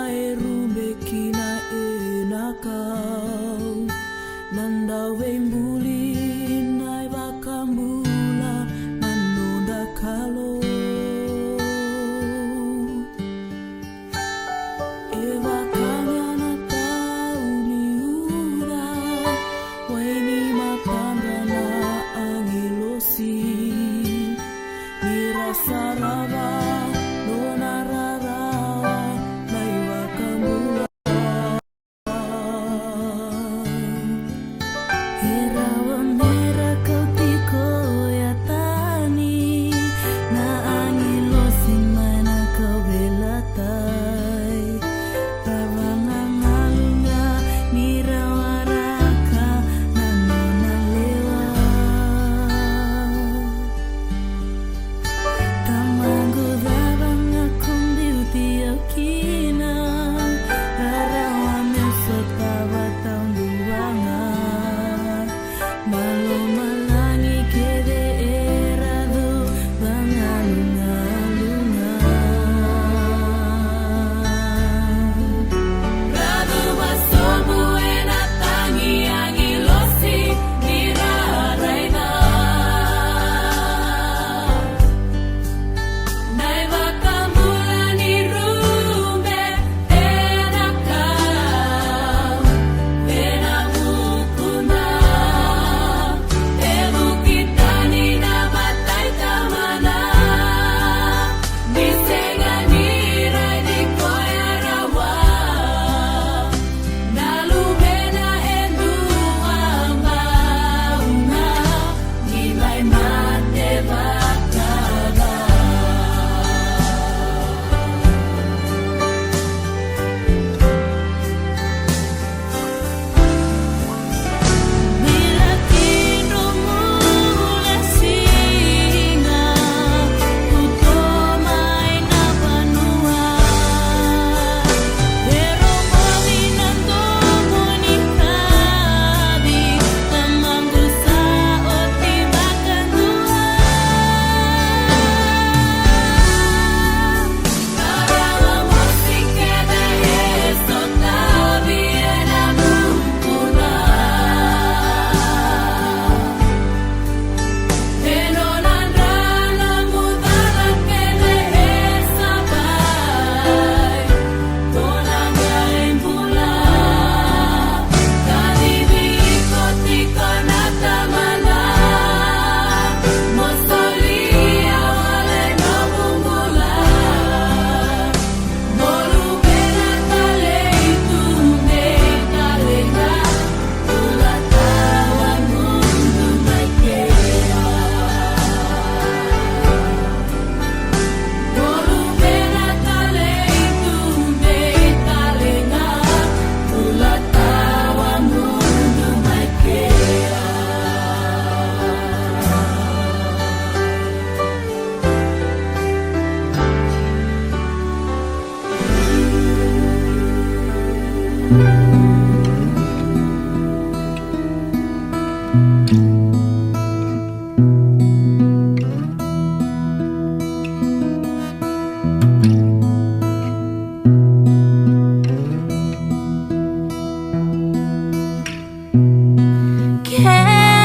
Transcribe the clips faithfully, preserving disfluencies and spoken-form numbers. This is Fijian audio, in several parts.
e rube kina e na kau, na dauveibuli na iVakabula na noda Kalou. E vaka ga na tau ni uca, wai ni matadra na agilosi, ni ra sarava nona rarawa na iVakabula. E rawa me ra kauti koya tani na agilosi mai na kauveilatai. Ra vagalugata ni ra waraka na nona lewa. Tamaqu, cava ga ko biuti au kina, rarawa meu sotava taudua ga. Na lomalagi kece era cu vagalugaluga. Ra cuva sobu ena tagi agilosi ni ra raica. Na iVakabula ni rube ena kau, ena vukuna. E vuki tani na matai tamana, ni sega ni raici koya rawa. Na luvena e dua bau ga, ni mai mate vakacava.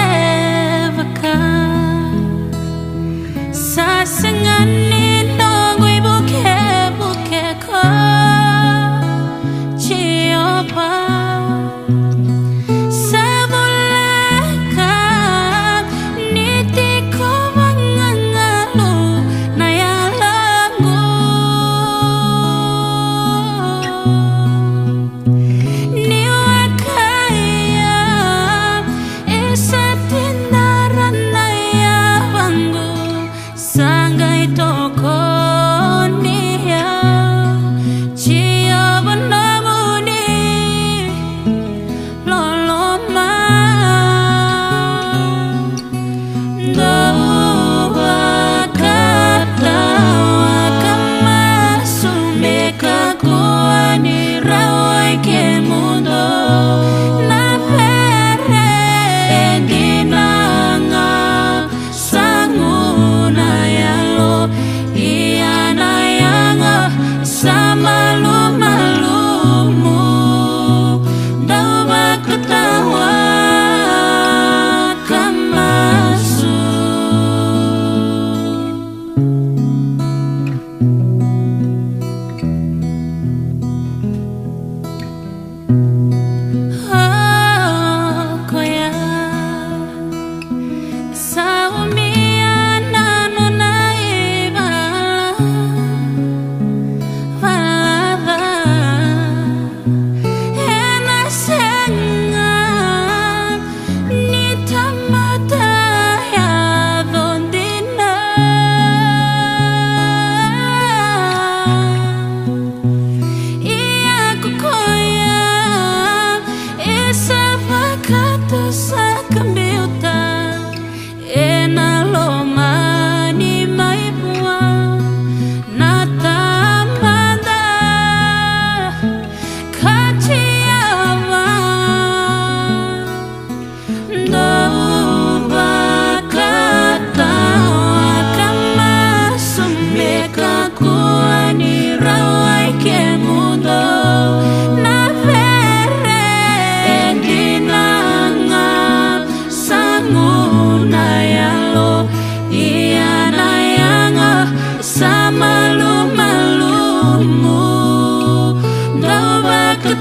Kevaka sa sega ni noqu ivukevuke ko Jiova,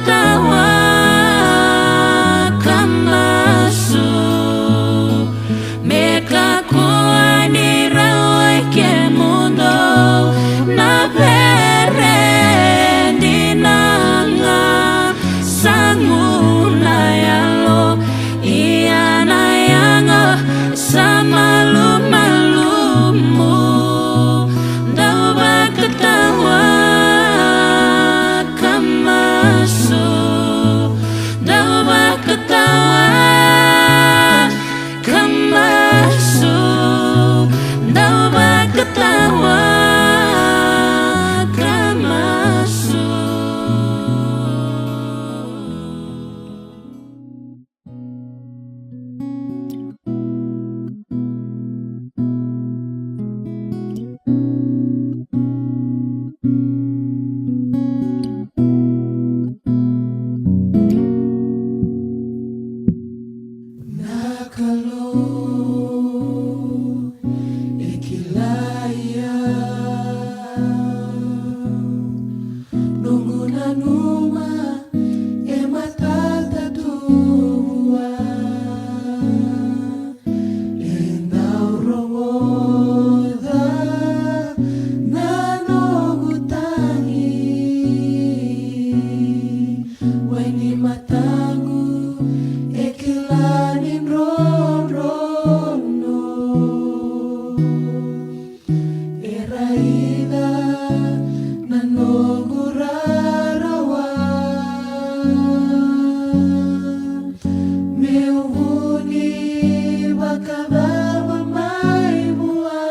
tawa ka masu. Me kakua ni rawai kemudou na vere dina ga. Sagu na yalo ia na yaga sa malumalumu. Dau vakatawa ka masu. Dau vakatawa ka masu. Dau vakatawa ka masu. Na Kalou e kilai au. Noqu nanuma e matata tu vua. E dau rogoca na noqu tagi. Wai ni mataqu e kila ni drodrono. E raica na noqu rarawa. Meu vuni vakacava mai vua.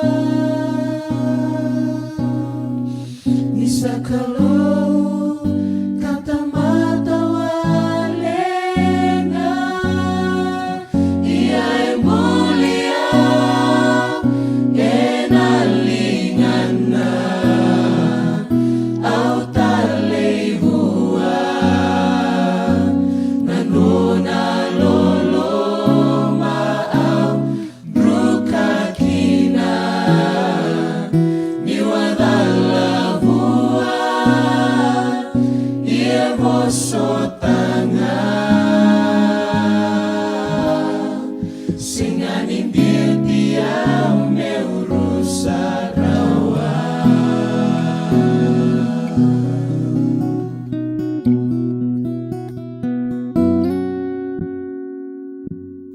Ni sa Kalou ka tamata wale ga. Ia e buli au ena ligana. Au talei vua na nona loloma. Au druka kina niu a cala vua. Ia e vosota ga. Sega ni biuti au meu rusa rawa.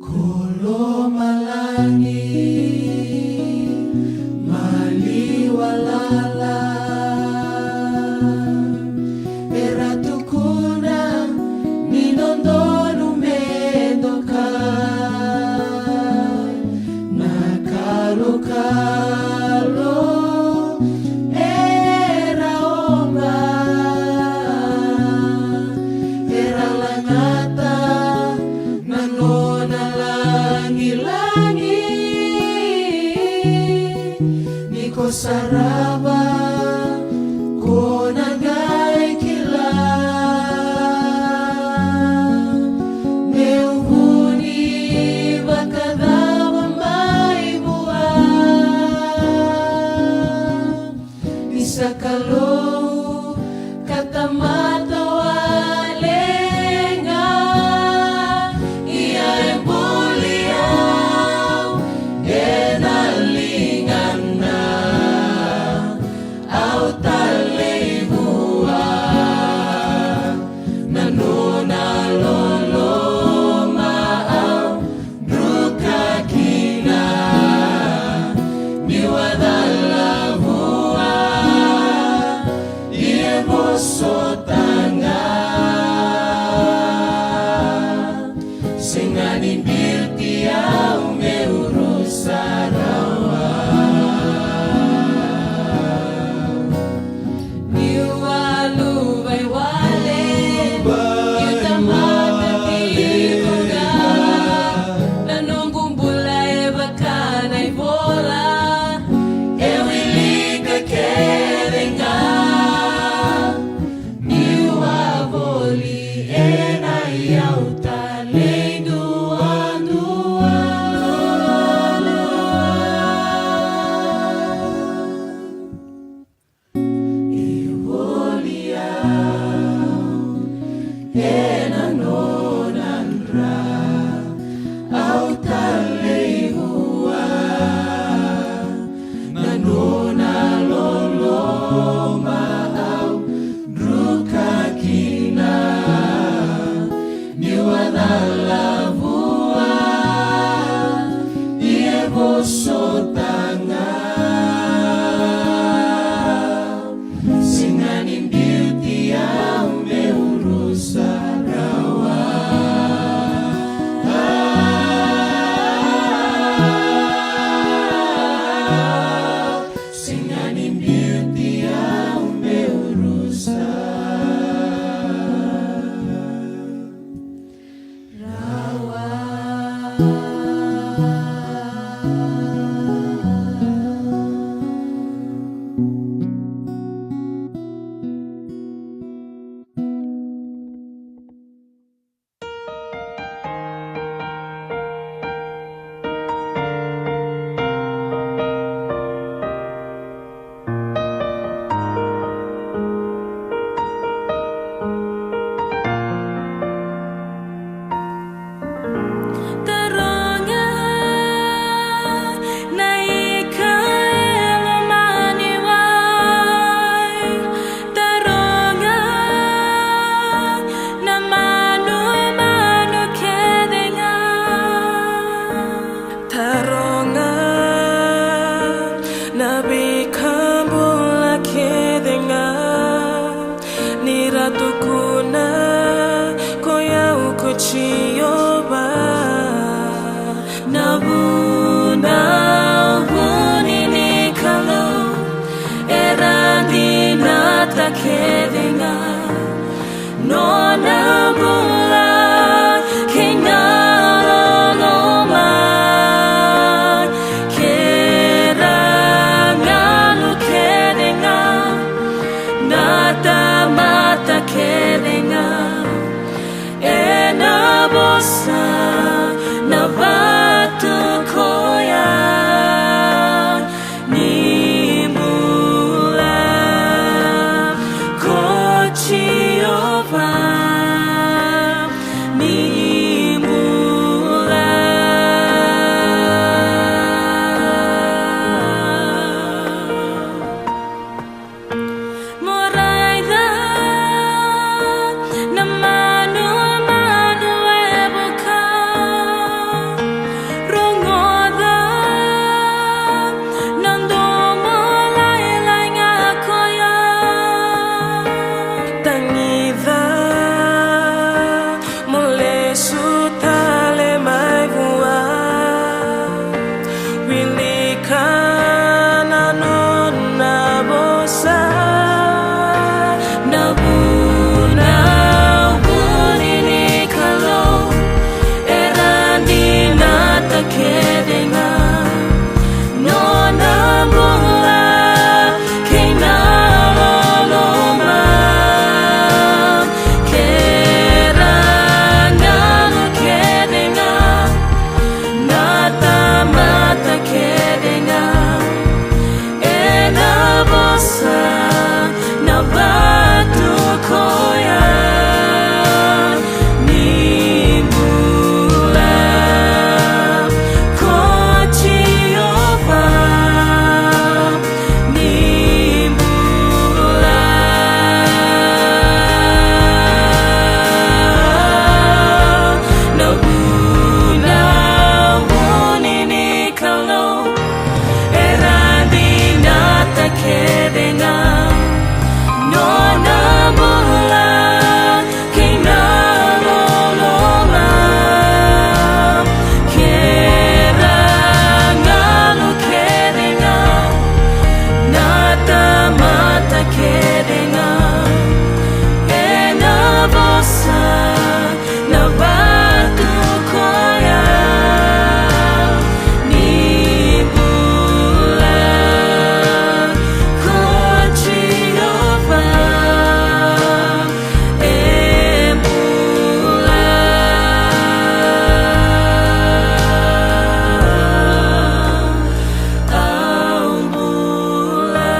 Ko lomalagi maliwa lala. Era tukuna ni dodonu me dokai na kalokalo era oba. Era lagata na nona lagilagi. Ni ko sarava ko na qai kila. Meu vuni vakacava mai vua. Ni sa Kalou ka tamata wale ga. Ia e buli au ena ligana. Au talei vua na nona loloma. Au druka kina niu a cala vua. Ia e vosota Taroga na ika e loma ni wai. Taroga na manumanu kece ga. Taroga na veika bula kece ga. Ni ra tukuna, ko i au ko Jiova. Na vunau vuni ni Kalou era dinata kece ga. Nona bula kei na loloma, kei ira na galu kece ga, na tamata kece ga. Ena vosa na vatu koya ni bula ko Jiova ni bula. Mo raica na manumanu e vuka. Rogoca na domo lailai ga koya. Tagica mo lesu tale mai vua. Wilika na nona vosa. Na vunau vuni ni Kalou era dinata kece ga. Nona bula kei na loloma, kei ira na galu kece ga, na tamata kece ga. Ena vosa na vatu koya ni bula ko Jiova ni bula. Na vunau vuni ni Kalou era dinata kece ga. Nona bula kei na loloma, kei ira na galu kece ga, na tamata kece ga. Ena vosa na vatu koya ni bula ko Jiova e bula. Au bula.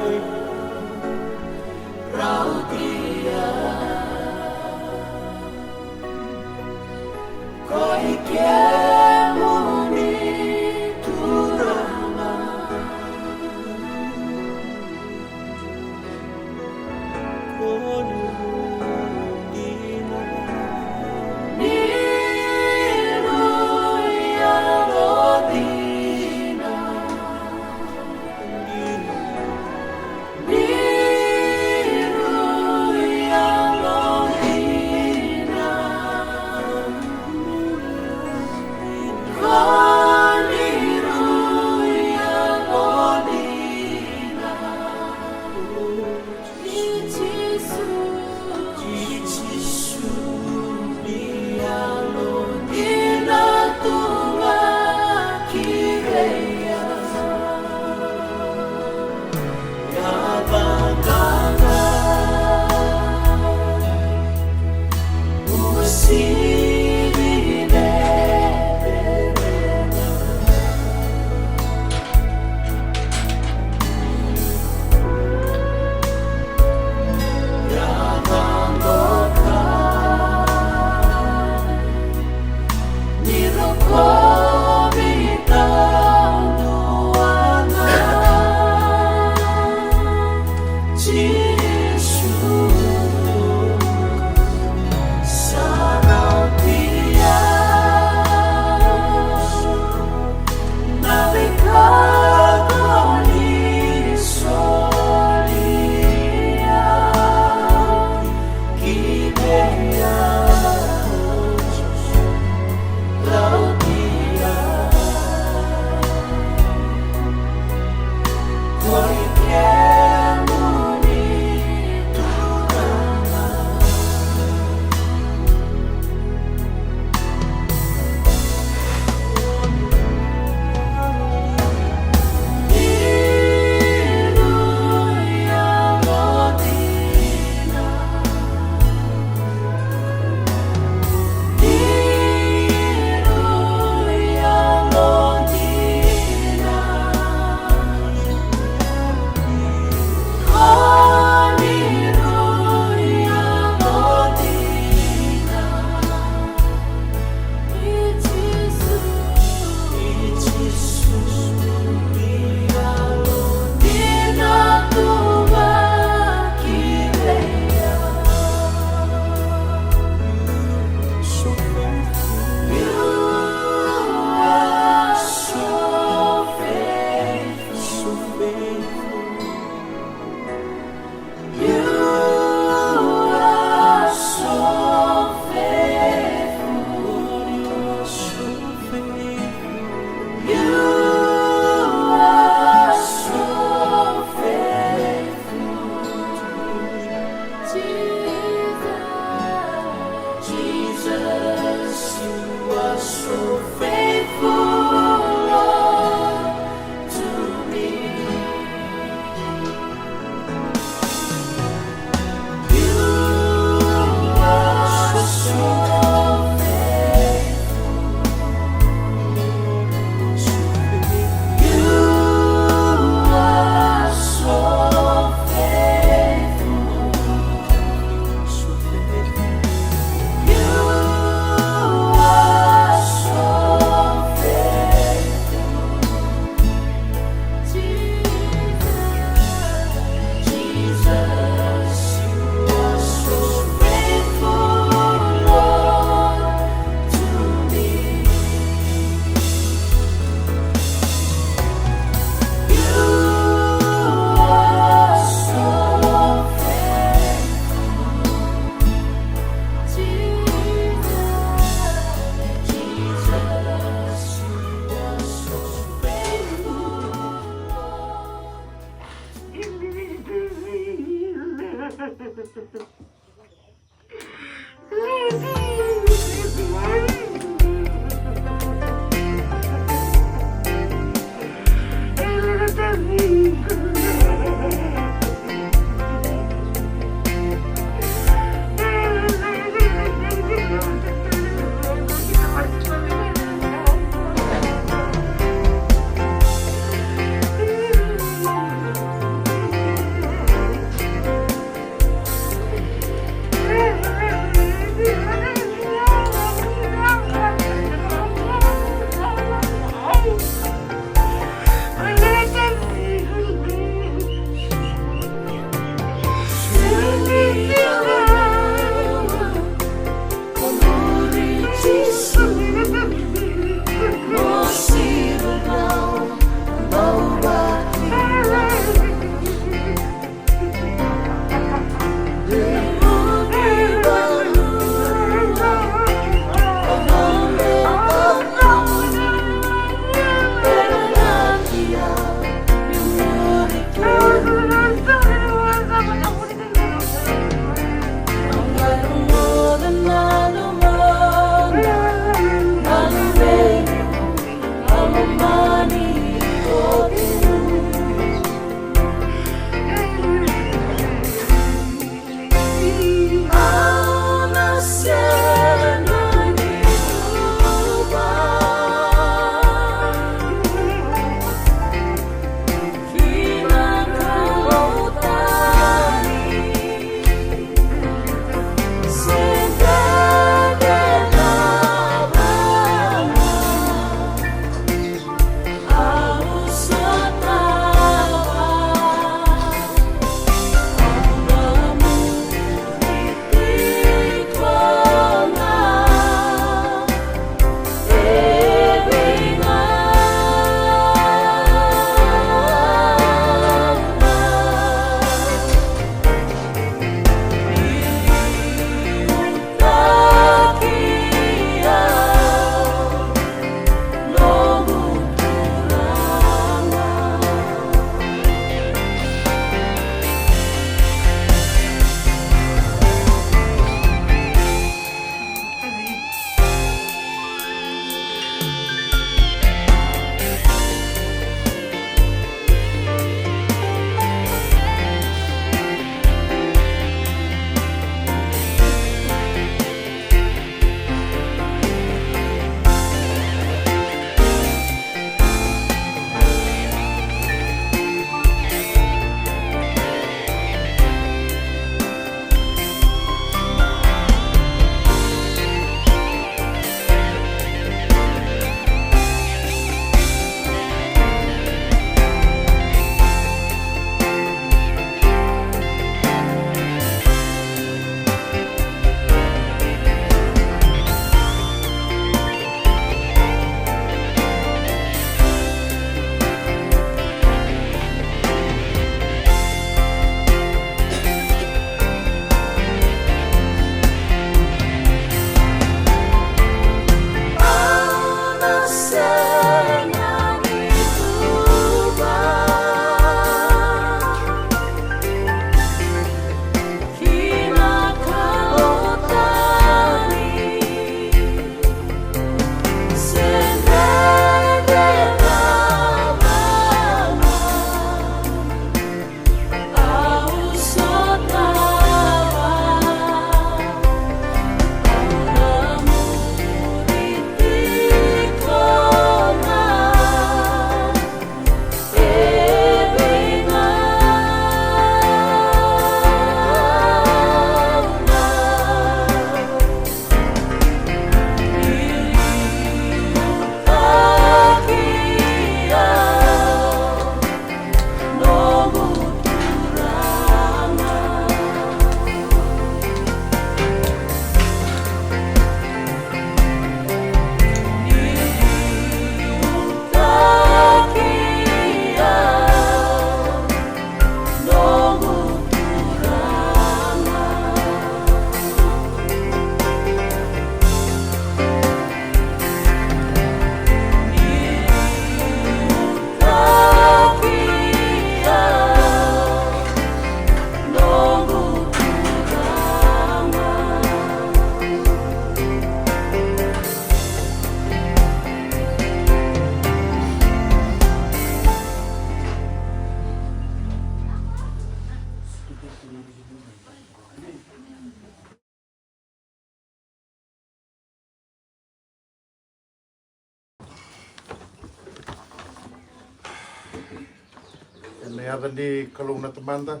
Na yaca ni Kalou na Tamada,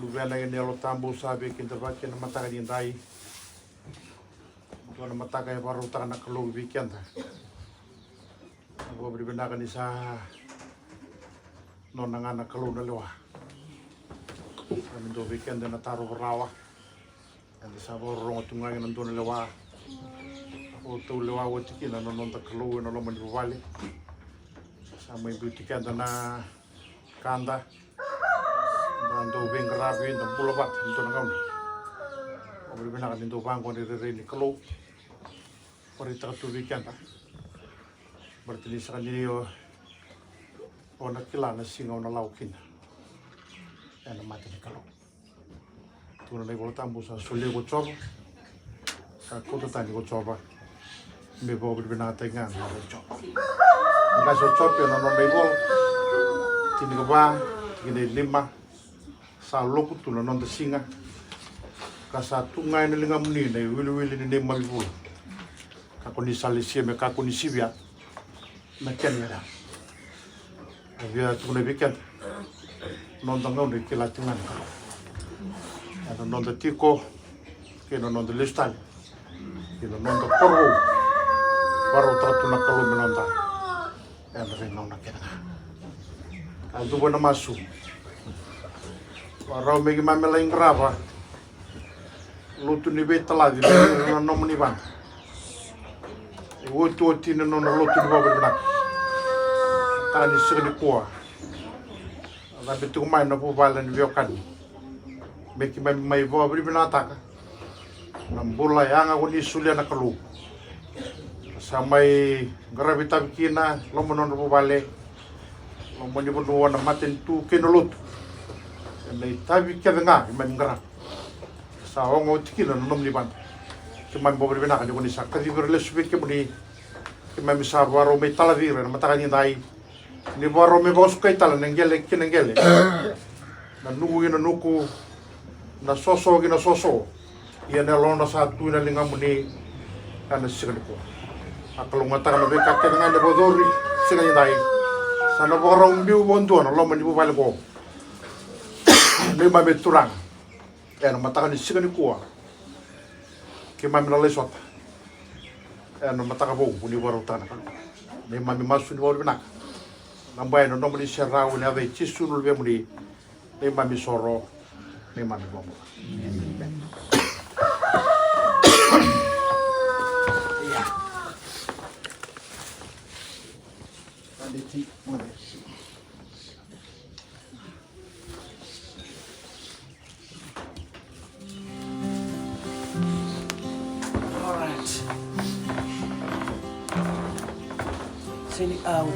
Luvena kei na Yalo Tabu sa veikidavaki ena mataka ni dai. Dua na mataka e vakarautaka na Kalou vei keda. Na vakavinavinaka ni sa nona ga na Kalou na lewa. Sa me dua vei keda na tarova rawa. Eda sa vakarorogo tu ga ena dua na lewa. O tau lewa oti kina na noda Kalou ena loma ni vuvale. Sa mai biuti keda na kada. Da dau veiqaravi, da bula vata ena dua na gauna. Vakavinavinaka ni dau vaqo na irairai ni Kalou. Vakaraitaka tu vei keda. Baleta ni saka ni o, o na kila na siga o na lako kina ena mata ni Kalou. Tukuna na iVola Tabu sa solia ko Jiova, ka kauta tani ko Jiova. Me vakavinavinakataki ga na yaca i Jiova. Qase o Jope ena nona ivola tinikava, tikina e lima. Sa loku tu na noda siga, ka sa tu ga ena ligamuni na iwiliwili ni neimami vula. Ka ko ni sa lesia me kakua ni sivia na kena yalayala. A via tukuna vei keda, noda gauna e kila tiko ga na Kalou. Ena noda tiko kei na noda lesu tale, kei na noda koro, vakarautaka tu na Kalou me noda ena veigauna kece ga. A cuva na masu. Vakarau me keimami lai qarava lotu ni veitalaci mai na nomuni vada. E otioti na nona lotu ni vakavinavinaka. Ka ni siga nikua, a cabe tiko mai na vuvale ni veiwekani me keimami mai vakavinavinakataka na bula yaga ko ni solia na Kalou. Sa mai qaravi itavi kina loma ni nodra vuvale, loma ni vanua, na matanitu kei na lotu. Ena itavi kece ga keimami qarava, sa oga oti kina na nomuni vada. Keimami vakavinavinaka ni ko ni sa kacivi ira lesu vei kemuni. Keimami sa vakarau mai talaci ira ena mataka ni dai. Ni vakarau me vakasukai tale na qele ki na qele, na nuku ki na nuku, na soso ki na soso. Ia na yalodra sa tu ena ligamuni ena siga nikua. A kalougata na veika kece ga ena vakayacori siga ni dai. Sa na vakarau biu vakadua na loma ni vuvale qo. Neimami Turaga, ena mataka ni siga nikua keimami na lai sota. Ena mataka vou ko ni vakarautaka na Kalou. Neimami masu ni vakavinavinaka. Na bai na nomuni serau ena yaca i Jisu na Luvemuni. Neimami soro, neimami bula. All right. Send it out.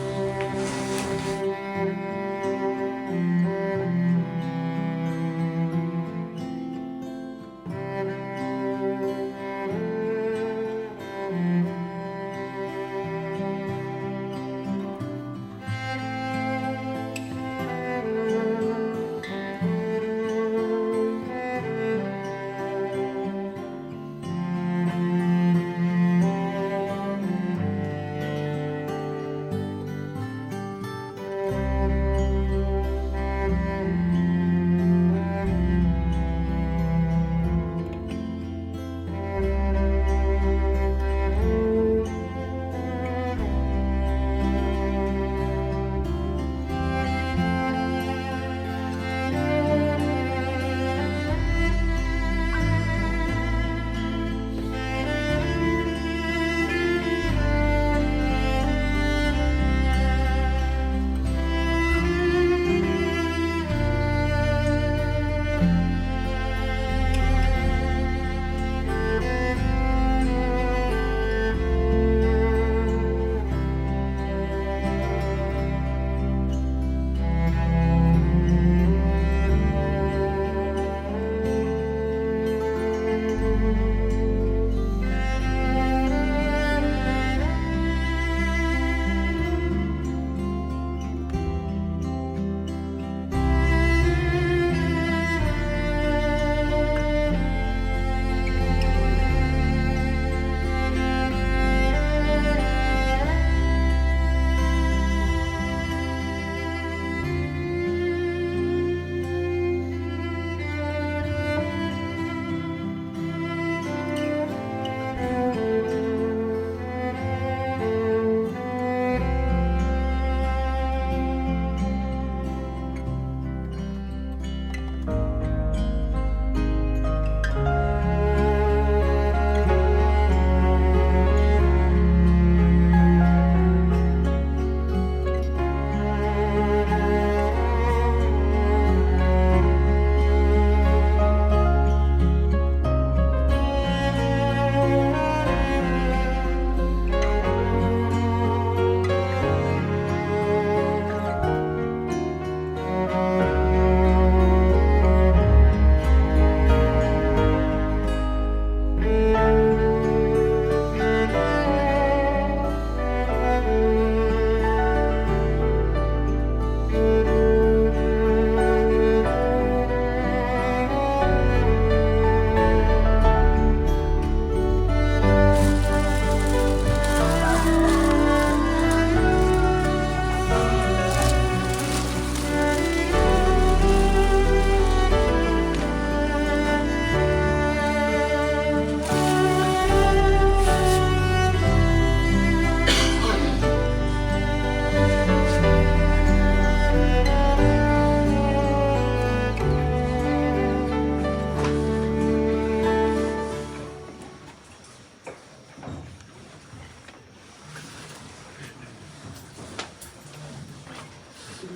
Sa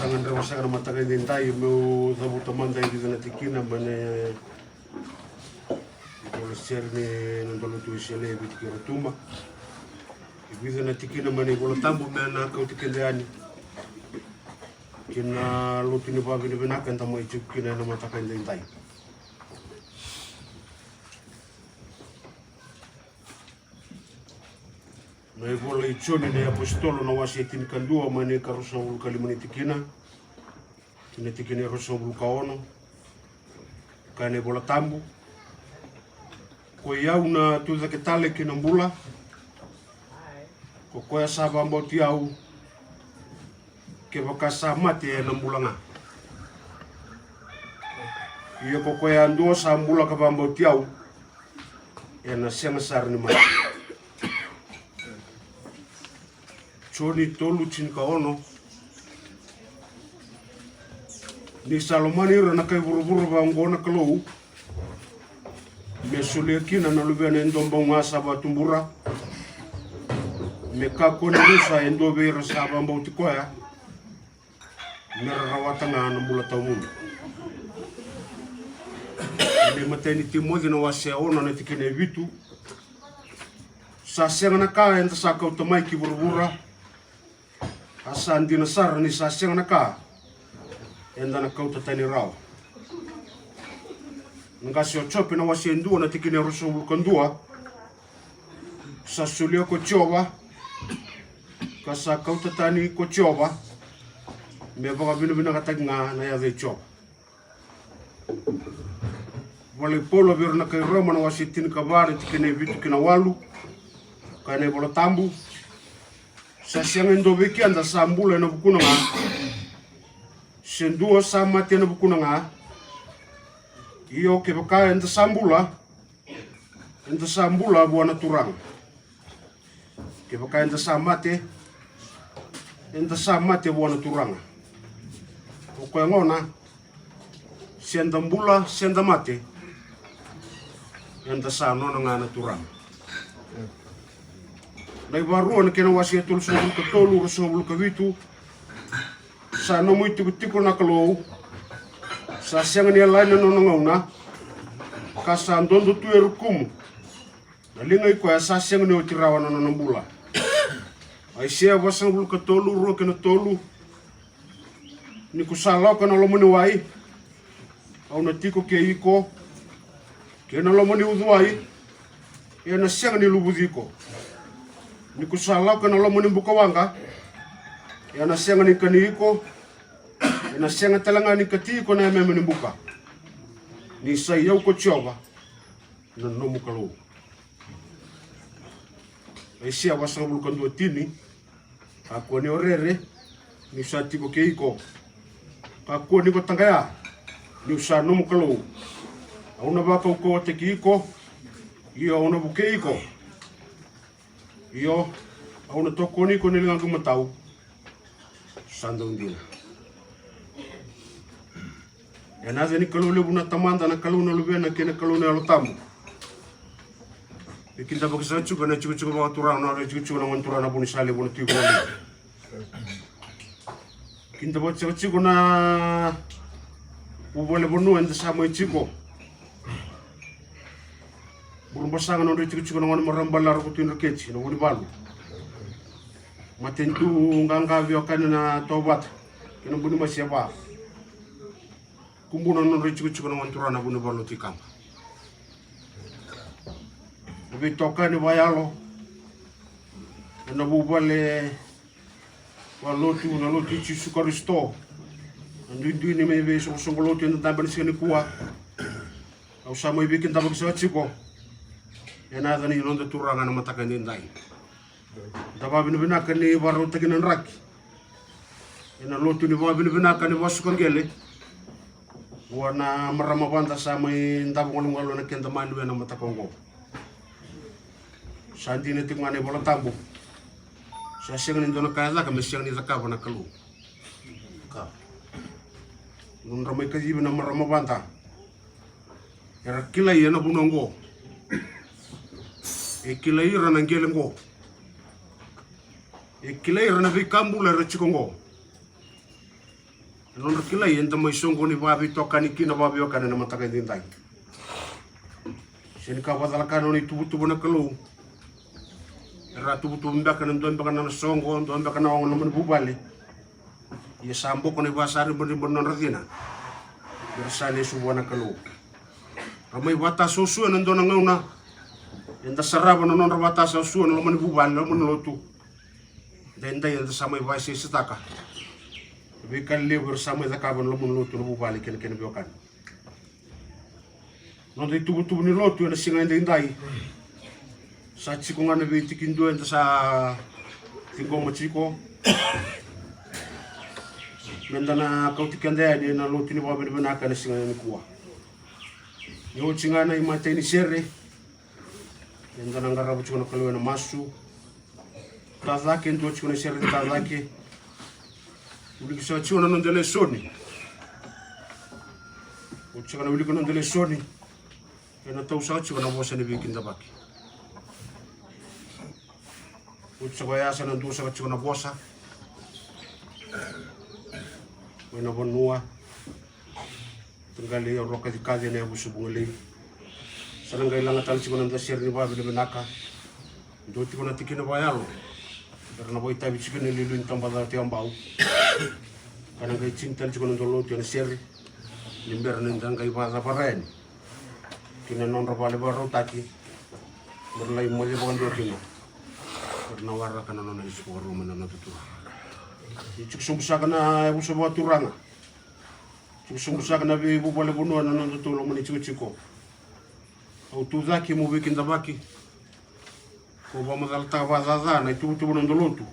gadreva saka na mataka edaidai meu cavuta mada e vica na tikina mai na ivola sere ni noda lotu Wesele e Viti kei Rotuma. E vica na tikina mai na iVola Tabu me na kauti keda yani ki na lotu ni vakavinavinaka eda mai tiko kina ena mataka edaidai. Na ivola i Joni na iapositolo na wase e tinikadua mai na ikaruasagavulu ka lima ni tikina ki na tikina e ruasagavulu ka ono. Kaya na iVola Tabu: Koi au na tucake tale kei na bula. Ko koya sa vakabauti au, kevaka sa mate ena bula ga. Ia ko koya yadua sa bula ka vakabauti au, ena sega sara ni mate. Joni tolu tinikaono. Ni sa lomani ira na kai vuravura vaqo na Kalou, me solia kina na Luvena e dua bau ga sa vakatubura, me kakua ni rusa e dua vei ira sa vakabauti koya, me ra rawata ga na bula tawamudu. Na imatai ni Timoci na wase e ono na tikina e vitu. Sa sega na ka eda sa kauta mai ki vuravura, a sa dina sara ni sa sega na ka eda na kauta tani rawa. Na qase o Jope na wase e dua na tikina e ruasagavulu ka dua. Sa solia ko Jiova, ka sa kauta tani ko Jiova, me vakavinavinakataki ga na yaca i Jiova. Vola i Paula vei ira na kai Roma na wase tinikava na tikina e vitu ki na walu. Kaya na iVola Tabu: Sa sega e dua vei keda sa bula ena vukuna ga, se dua sa mate ena vukuna ga. Io, kevaka eda sa bula, eda sa bula vua na Turaga. Kevaka eda sa mate, eda sa mate vua na Turaga. O koya gona, se da bula se da mate, eda sa nona ga na Turaga. Na iVakarua na kena wase e tolusagavulu ka tolu, ruasagavulu ka vitu. Sa nomu itikotiko na Kalou, sa sega ni yalani na nona gauna, ka sa dodo tu e rukumu. Na liga i koya sa sega ni oti rawa na nona bula. Aisea vasagavulu ka tolu, rua kei na tolu. Ni ko sa lako ena loma ni wai, au na tiko kei iko, kei na loma ni uciwai, ena sega ni luvuci iko. Ni ko sa lako ena loma ni buka waqa, ena sega ni kani iko, ena sega tale ga ni kati iko na yameyame ni buka. Ni sa i au ko Jiova na nomu Kalou. Aisea vasagavulu ka dua, tini. Kakua ni o rere, niu sa tiko kei iko. Kakua ni ko taqaya, niu sa nomu Kalou. Au na vakaukauwataki iko, io au na vukei iko. Io, au na tokoni iko ena ligaqu imatau. Sa dau dina. Ena yaca ni Kalou levu na Tamada, na Kalou na Luvena kei na Kalou na Yalo Tabu. E kidavaki saka tiko ena tikotiko vakaturaga na nodra itikotiko na gone turaga na Vunisalevu na Tui Vugalei. Kidavaki saka tiko na vuvale vanua eda sa mai tiko. Burebasaga na nodra itikotiko na gone marama bale na Roko Tui Dreketi na Vunivalu. Matanitu qaqa, veiwekani na Tovata kei na Bunimasiava. Kubuna na nodra itikotiko na gone turaga na Vunivalu na Tui Kaba. Na veitokani vakayalo ena vuvale vakalotu na Lotu i Jisu Karisito, na duidui ni mai veisoqosoqo lotu eda dabe ena siga nikua. Au sa mai veikidavaki saka tiko ena yaca ni noda Turaga ena mataka edaidai. Da vakavinavinaka ni vakarautaki na draki ena lotu ni vakavinavinaka ni vakasuka qele vua na marama vada sa mai davo galugalu ena keda maliwa ena mataka oqo. Sa dina tiko ga na iVola Tabu, sa sega ni dua na ka e caka me sega ni cakava na Kalou. Ka nodra mai kacivi na marama vada, era kilai ena vanua oqo. E kilai ira na qele oqo. E kilai ira na veika bula era tiko oqo. E nodra kilai eda mai soqoni vakaveitokani kina vakaveiwekani ena mataka edaidai. Sega ni ka vakacalaka na nona ituvatuva na Kalou. Era tuvatuva beka na dua beka na soqo, dua beka na oga na loma ni vuvale. Ia sa boko na ivakasaribariba ni nodra cina. Era sa lesu vua na Kalou. Ra mai vakatasuasua ena dua na gauna. Eda sarava na nodra vakatasuasua na loma ni vuvale, na loma ni lotu. Daidai eda sa mai vakaisaisataka veika levu era sa mai cakava ena loma ni lotu, na vuvale kei na kena veiwekani. Noda ituvatuva ni lotu ena siga edaidai. Sa tiko ga na veitikidua eda sa ciqoma tiko. Meda na kauti keda yani ena lotu ni vakavinavinaka ena siga nikua. Ni oti ga na imatai ni sere. Eda na qarava tiko na Kalou ena masu. Tacake, dua tiko na sere ni tacake. Wiliki saka tiko na noda lesoni. Oti saka na wiliki na noda lesoni. Ena tau saka tiko na vosa ni veikidavaki. Oti saka oya sa na dua saka tiko na vosa. Mai na vanua. Taqali au roka cikaci ena yavusa Vugalei. Sa na qai laga tale tiko na dasere ni vakavinavinaka. Dua tiko na tikina vakayalo. Era na vakaitavi tiko na liuliu ni tabacakacaka tiko Abau. Ka na qai tini tale tiko na dua lotu ena sere. Ni bera ni da qai vakacavara yani. Kina nodra vale vakarautaki. Mera lai moce vakadua kina. Era na waraka na nona lesu vakarua mai na noda Turaga. Ni tiko sobu saka na yavusa vakaturaga. Tiko sobu saka na veivuvale vanua na noda tou lomani tikotiko. Au tu cake mo veikidavaki. Ko vakamacalataka vakacaca na ituvatuva na noda lotu.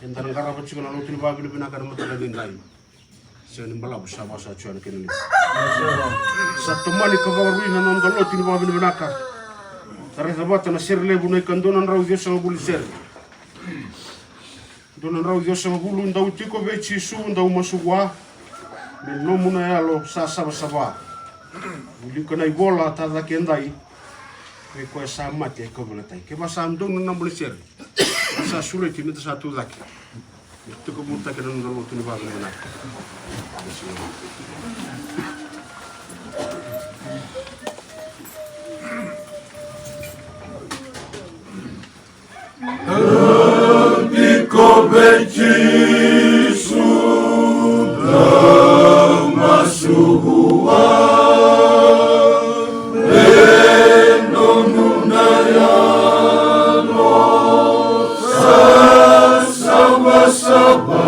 Eda na qarava tiko na lotu ni vakavinavinaka na mataka edaidai. Sega ni balavu sa vaka sa tiko na kena levu. Sa tomani ka vakarui na noda lotu ni vakavinavinaka. Tarai cavata na sere levu na ika dua na drau ciwasagavulu sere. Dua na drau ciwasagavulu, dau tiko vei Jisu, dau masu vua, me nomu na yalo sa savasava. Wilika na ivola, tacake edai, vei koya sa mate, kauveilatai. Kevaka sa donu na naba ni sere, sa sureti, meda sa tu cake. Me tukumutaki na noda lotu ni vakavinavinaka. Dau tiko vei Jisu, dau masu vua, me nomu na yalo sa savasava.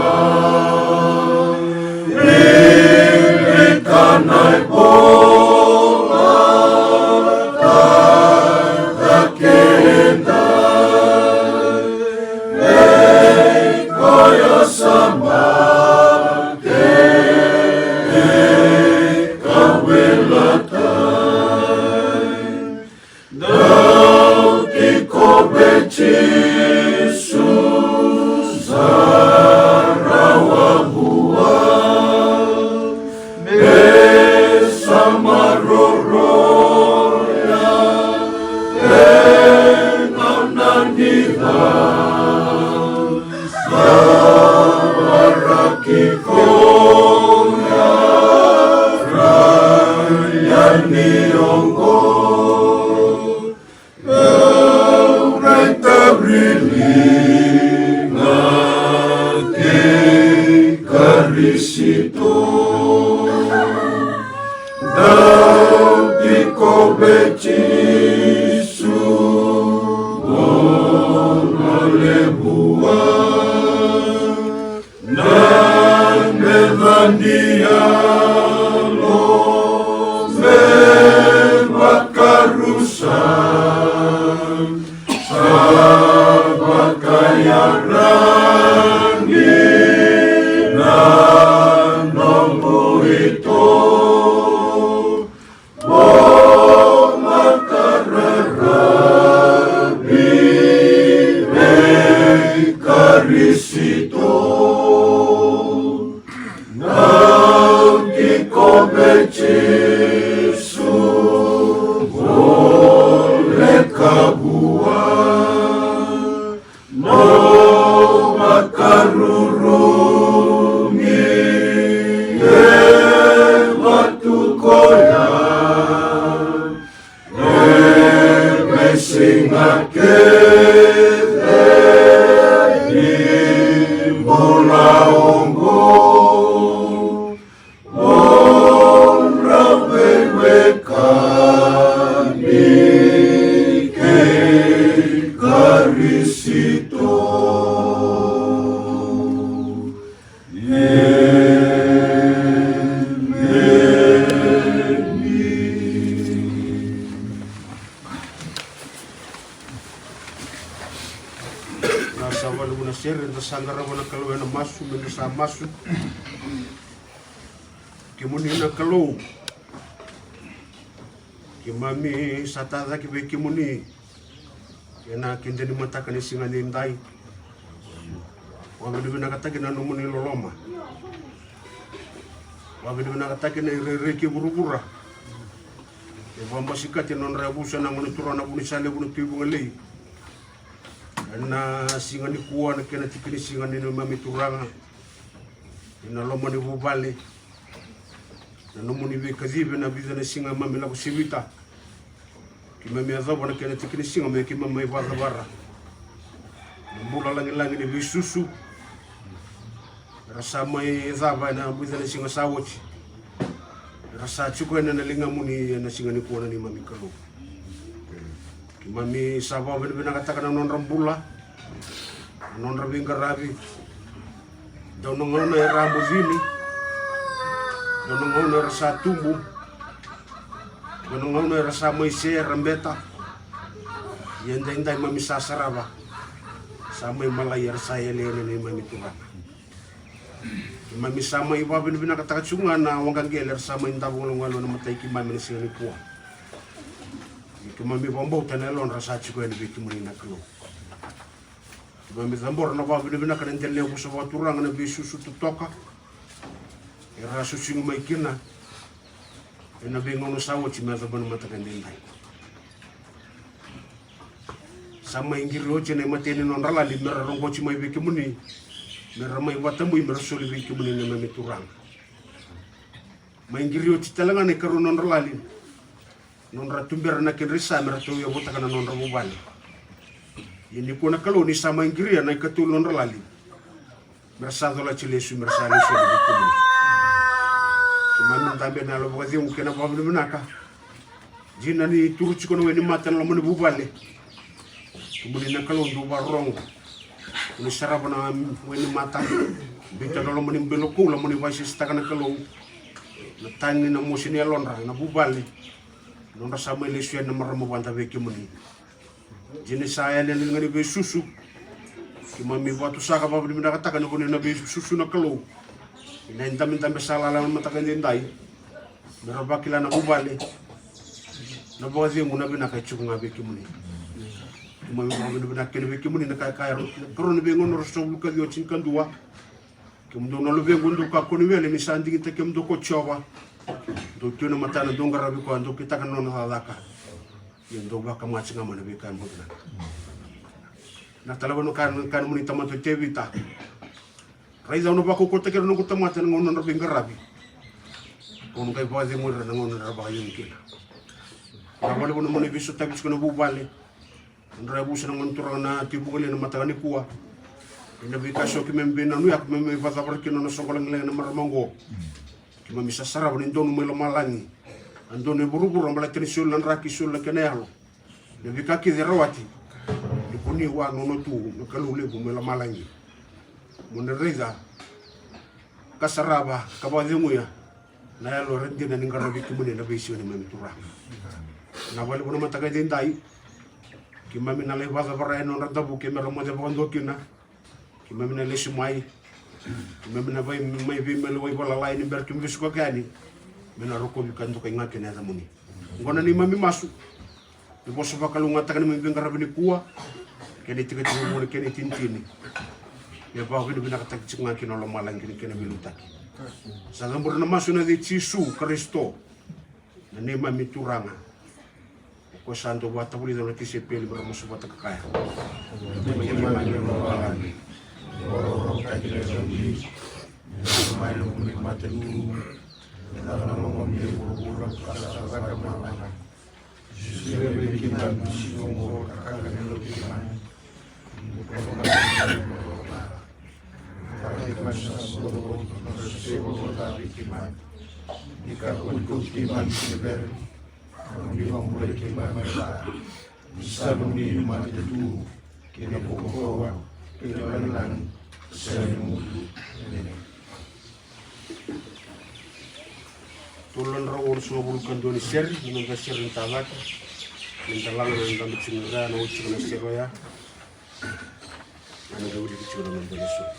Wilika na ivola, tacake edai, vei koya sa mate, kauveilatai. Dau tiko vei Jisu, sa rawa vua, me sa maroroya, e nona ni ca. Sa waraki koya, raica ni oqo. Au raica riliga kei Karisito. Dau tiko vei Jisu, o levu a na Siga kece ni bula oqo, nodra veiwekani kei Karisito. Emeni. Na sa valuvu na sere, da sa qarava na Kalou ena masu, me da sa masu. Kemuni na Kalou, keimami sa tacake vei kemuni ena keda ni mataka ni siga nidai. Vakavinavinakataki na nomuni loloma. Vakavinavinakataki na irairai kei vuravura. E vakabasikati na nodra yavusa na gone turaga na Vunisalevu na Tui Vugalei. Ena siga nikua na kena tiki ni siga ni neimami turaga. Ena loma ni vuvale. Na nomuni veikacivi ena vica na siga mami lako sivita. Keimami yacova na kena tiki ni siga me keimami mai vakacavara na bula lagilagi ni veisusu era sa mai cava ena vica na siga sa oti. Era sa tiko ena ligamuni ena siga nikua na neimami Kalou. Keimami sa vakavinavinakataka na nodra bula, na nodra veiqaravi. Dau na gauna era a bucini, dau na gauna era sa tubu, dau na gauna era sa mai se era beta. Ia edaidai mami sa sarava, sa mai malai, era sa yali ena neimami turaga. Keimami sa mai vakavinavinakataka tiko ga na waqaqele era sa mai davo galugalu ena matai keimami ena siga nikua. Ia keimami vakabauta na yalodra sa tiko yani vei kemuni na Kalou. Keimami cabora na vakavinavinaka na dela ni yavusa vakaturaga na veisusu totoka era a susugi mai kina ena veigauna sa oti me yacova na mataka edaidai. Sa mai qiri oti na imatai ni nodra lali mera roqoti mai vei kemuni, mera mai vakatabui, mera soli vei kemuni na neimami turaga. Mai qiri oti tale ga na ikarua ni nodra lali, nodra tubera na kedra isa mera tauya votaka na nodra vuvale. Ia nikua na Kalou ni sa mai qiria na ikatolu ni nodra lali, mera sa colati lesu, mera sa lesu yani vei kemuni. Keimami dabe ena yalo vakacegu kei na vakavinavinaka. Dina ni turu tiko na wainimata ena loma ni vuvale. Kemuni na Kalou dou vakarorogo. Koni sarava na wainimata. Biuta na loma ni belo koula moni vakaisaisataka na Kalou. Na tagi na mosi ni yalodra na vuvale. Nodra sa mai lesu yani na marama vada vei kemuni. Dina sa yali ena liga ni veisusu. Keimami vakatusaka vakavinavinakataka na vanua na veisusu na Kalou. Ena idabedabe sa lala ena mataka edaidai. Mera vakila na vuvale na vakacegu, na vinaka e tiko ga vei kemuni. Keimami vakavinavinaka kina vei kemuni na ka e kaya na karua ni veigauna ruasagavulu ka ciwa tinikadua. Kemudou na luvequ dou kakua ni wele ni sa digitaki kemudou ko Jiova. Dou tu ena matana dou qaravi koya, dou kitaka na nona cakacaka. Ia dou vakamati ga mai na veika e bau vinaka. Na talava na ka, na ka nomuni tamata o Tevita. Raica au na vakaukauwataki ira na noqu tamata ena gauna nodra veiqaravi. Au na qai vakacegui ira na gauna era vakacegu kina. Na vale vou na mona veisotavi tiko na vuvale. Nodra yavusa na gone turaga na Tui Vugalei ena mataka nikua. Ena veika so keimami veinanuyaka me mai vakacavara kina na soqo lagilagi na marama oqo. Keimami sa sarava ni donu mai lomalagi, a donu e vuravura baleta ni soli na draki, soli na kena yalo. Na veika kece e rawati. Ni koni vua na nona tu na Kalou levu mai lomalagi. Mo ni raica ka sarava ka vakaceguya na yalo era dina ni qaravi kemuni ena veisiga ni neimami Turaga. Na vale vou na mataka edaidai keimami na lai vakacavara ena nodra davuke mera moce vakadua kina. Keimami na lesu mai. Keimami na vai mai veimaliwai valailai ni bera keimami vesuka yani. Me na rokovi ka dokai ga kina yacamuni. Oqo na neimami masu. Ni vosa vakalougatataka na neimami veiqaravi nikua. Kei na itikotiko vou, kei na itinitini. Me vakavinavinakataki tiko ga kina o lomalagi kei na kena veiliutaki. Sa cabori na masu ena yaca i Jisu Karisito, na neimami Turaga. O koya sa dau vakatavulica na tisaipeli mera masu vata ka kaya. Sere vei keimami na siga oqo na ka ga ni Yalo i keimami. Ni ko vaka na ka ni Yalo. Vaka keimami sa vakabauta na ka sa vakabauta vei keimami. Ni kakua ni kauti keimami ki na vere. Ni vakabulai keimami mai vua. Ni sa nomuni na matanitu kei na kaukauwa kei na lagilagi sega ni mudu. Emeni. Tolu na drau onosagavulu ka dua ni sere, na noda sere ni tacake. Ni da laga na noda tiko ni ra, na oti tiko na sere oya. Na noda wiliki tiko na noda lesoni.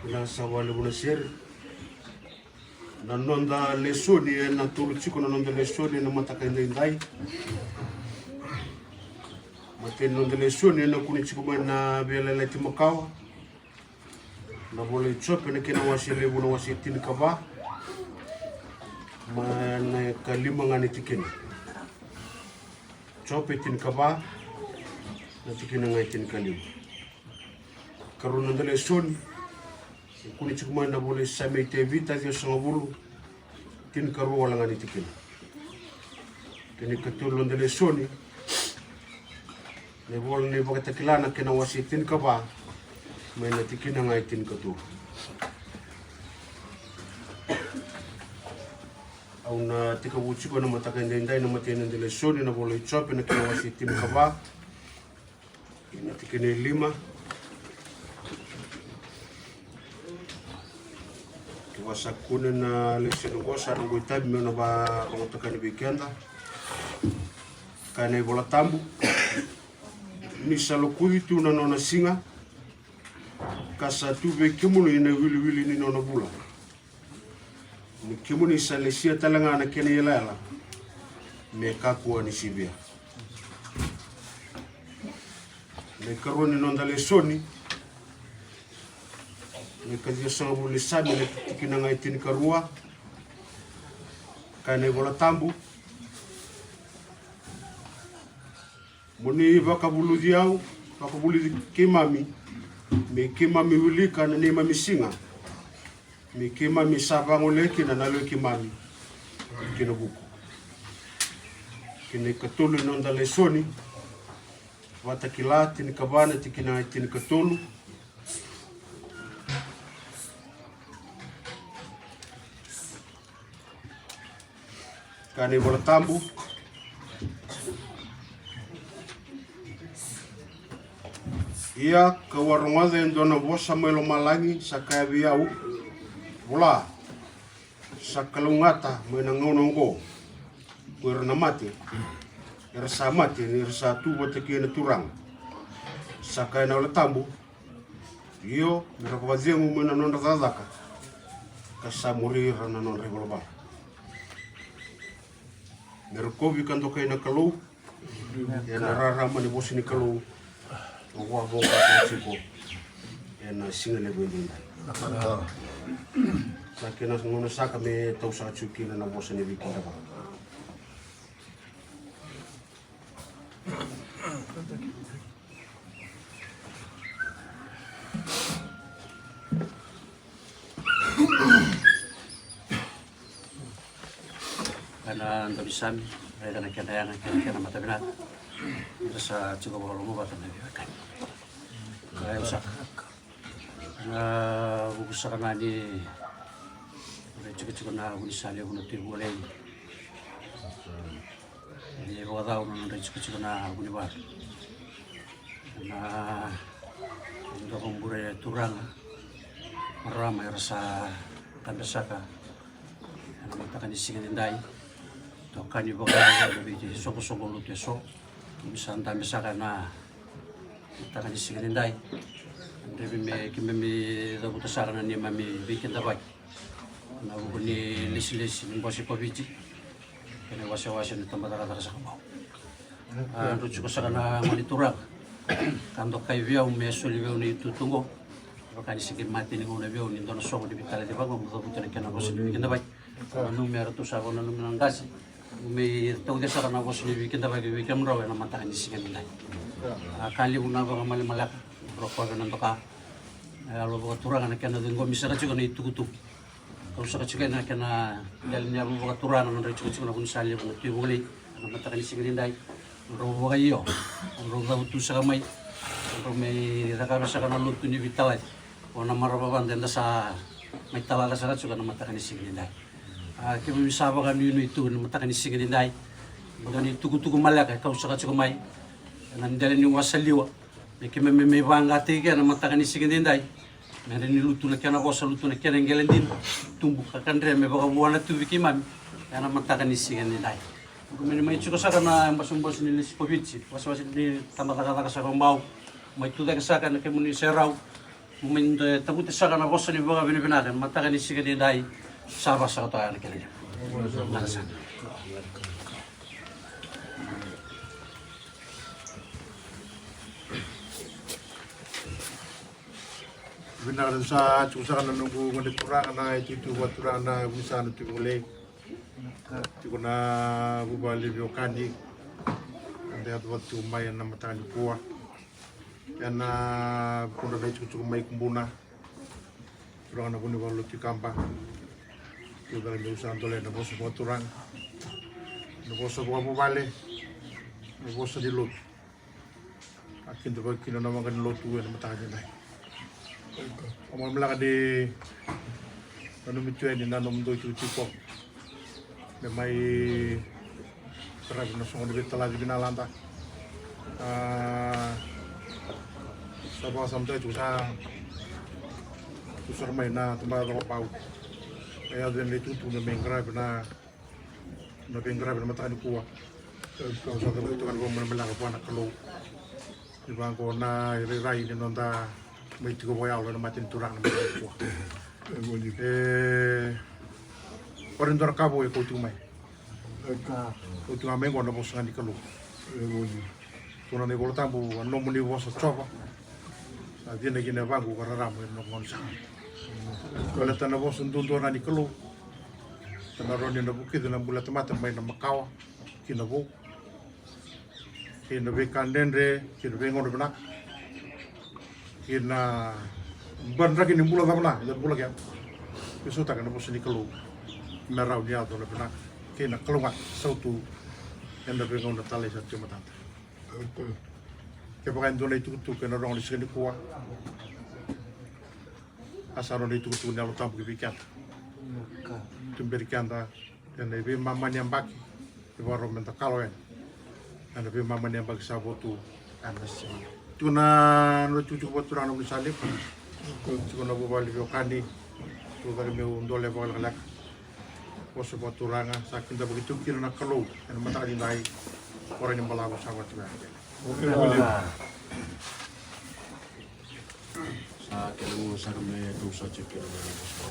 Na sa vakalevu na sere. Na noda lesoni, ena tolu tiko na noda lesoni ena mataka edaidai. Matai ni noda lesoni ena kune tiko mai na Veiyalayalati Makawa, na vola i Jope na kena wase levu na wase tinikava, mai na ikalima ga ni tikina. Jope tinikava, na tikina ga e tinikalima. Karua na noda lesoni e kune tiko mai na vola i Same i Tevita ciwasagavulu, tinikarua wale ga ni tikina. Kena ikatolu na noda lesoni, na ivola ni Vakatakila na kena wase tinikava, mai na tikina ga e tinikatolu. Au na tekivu tiko na mataka edaidai na matai ni noda lesoni na vola i Jope na kena wase e tinikava, ina tikina e lima. Kevaka sa kune na lesoni oqo, sa noqu itavi meu na vakarogotaka yani vei keda. Kaya na iVola Tabu, ni sa lokuci tu na nona siga, ka sa tu vei kemuni na iwiliwili ni nona vula. Ni kemuni sa lesia tale ga na kena iyalayala me kakua ni sivia. Na ikarua ni noda lesoni, na ikaciwasagavulu ni Same, na tikina ga e tinikarua. Kaya na iVola Tabu, mo ni vakavuluci au, vakavuluci keimami, me keimami wilika na neimami siga, me keimami sa vagolea kina na yalo i keimami ki na vuku. Kei na ikatolu ni noda lesoni, Vakatakila tinikava, na tikina e tinikatolu. Kaya na iVola Tabu, ia ka'u a rogoca e dua na vosa mai lomalagi sa kaya vei au, vola, sa kalougata mai na gauna oqo ko ira na mate era sa mate ni ra sa tu vata kei na Turaga. Sa kaya na iVola Tabu, io, me ra vakacegu mai na nodra cakacaka, ka sa muri ira na nodra ivalavala. Me rokovi ka dokai na Kalou. Ena rarama ni vosa ni Kalou, au vakavokataka tiko ena siga levu edaidai. Sa kena gauna saka me tau saka tiko kina na vosa ni veikidavaki. Ena daunisame, raica na kena yaga kei na kena matavinaka. Era sa tiko vakalomavata na veiwekani. Ka yau saka na vuku saka ga ni tikotiko na vunisalevu na Tui Vukalei. Ni vakacau na nodra itikotiko na vunivalu. Na dua ko bure turaga, marama era sa dabe saka ena mataka ni siga nidai. Tokani vakacava na veisoqosoqo lotu eso ni sa dabe saka ena mataka ni siga nidai. Drevi me keimami cavuta saka na neimami veikidavaki. Na vuku ni lesilesi ni bose ko Viti kei na iwasewase ni tabacakacaka saka bau. A drau tiko saka na gone turaga ka dokai vei au me soli vei au na itutu oqo. Vaka ni se qai mate ni gauna vei au ni dua na soqo ni veitalaci vaqo mo cavuta na kena vosa ni veikidavaki. Nanumi eratou sa vakananumi na qase. Mo mai tauca saka na vosa ni veikidavaki vei kemudrau ena mataka ni siga nidai. A ka levu na vakamalemaleka, rokovi na doka. Na yalo vakaturaga na kena ciqomi saka tiko na itukutuku. Kau saka tiko ena kena dela ni yalo vakaturaga na nodra itikotiko na vunisalevu na Tui Vukalei ena mataka ni siga nidai. Drau vakaio, drau cavutu saka mai, drau mai cakava saka na lotu ni veitalaci. O na marama vada eda sa mai talaca saka tiko ena mataka ni siga nidai. A keimami sa vakanuinui tu ena mataka ni siga nidai. Dua ni tukutuku maleka e kau saka tiko mai ena dela ni wasaliwa. Me keimami mai vaqataki kina ena mataka ni siga nidai. Me dra ni lutu na kena vosa, lutu na kena qele dina, tubu ka kadre me vakavuana tu vei keimami ena mataka ni siga nidai. Keimami mai tiko saka na basabasa ni lesi ko Viti, wasewase ni tabacakacaka saka bau. Mai tucake saka na kemuni serau. Mo mai tavuta saka na vosa ni vakavinavinaka ena mataka ni siga nidai. Sa vasaka toka na kena levu. Naka saka. Vinaka, sa tiko saka na noqu gone turaga na itutu vakaturaga na vunisalevu na Tui Vukalei. Tiko na vuvale veiwekani. Eda yaco vata tiko mai ena mataka nikua ena vukudra na itikotiko mai Kubuna. Turaga na vunivalu lotu i Kaba. Tiko cala meu sa dolea na vosa vakaturaga, na vosa vakavuvale, na vosa ni lotu. A kidavaki kina na waqa ni lotu ena mataka nidai. Au malamalaka ni nanumi tu yani na nomudou itikotiko. Me mai qaravi na soqo ni veitalaci vinalada. A, sa vakasamataki tu sa tu sara mai na tabacakacaka vou. E yaco yani na itukutuku me mai qaravi na, na veiqaravi na mataka nikua. Au sa cavuta toka na vakamaleka vua na Kalou. Ni vaqo na irairai ni noda mai tiko vakayalo ena mata ni Turaga na mataka nikua. E, ori dua na ka vou e kau tiko mai. Kau tiko ga mai qo na vosa ga ni Kalou. Tukuna na iVola Tabu, a nomuni vosa Jiova. Sa cina kina e vaqo ka rarama ena noqu gaunisala. Baleta na vosa duadua ga ni Kalou. Sa na rawa ni na vukica na bula tamata mai na makawa ki na vou. Kei na veika dredre, kei na veigauna vinaka. Kei na badraki ni bula cava na, eda bula kea. Veisautaka na vosa ni Kalou. Me rawa ni yaco na vinaka. Kei na Kalou ga, sautu. Ena veigauna talei sa tiko matada. Kevaka e dua na itukutuku ena rogo ni siga nikua. A sa nona itukutuku ni Yalo Tabu ki vei keda. Tuberi keda. Ena veimama ni yabaki, e vakarau meda kalo yani. Ena veimama ni yabaki sa vo tu. Ena sema. Tiko na nona itukutuku vakaturaga na vuni sa levu. Tiko na vuvale veiwekani. Tiko cake meu dole vakalekaleka. Vosa vakaturaga, sa kidavaki tiko kina na Kalou. Ena mataka ni dai, ora ni balavu sa vakaturaga. Sa kena gauna sara me tou sa tiko kina na vosa.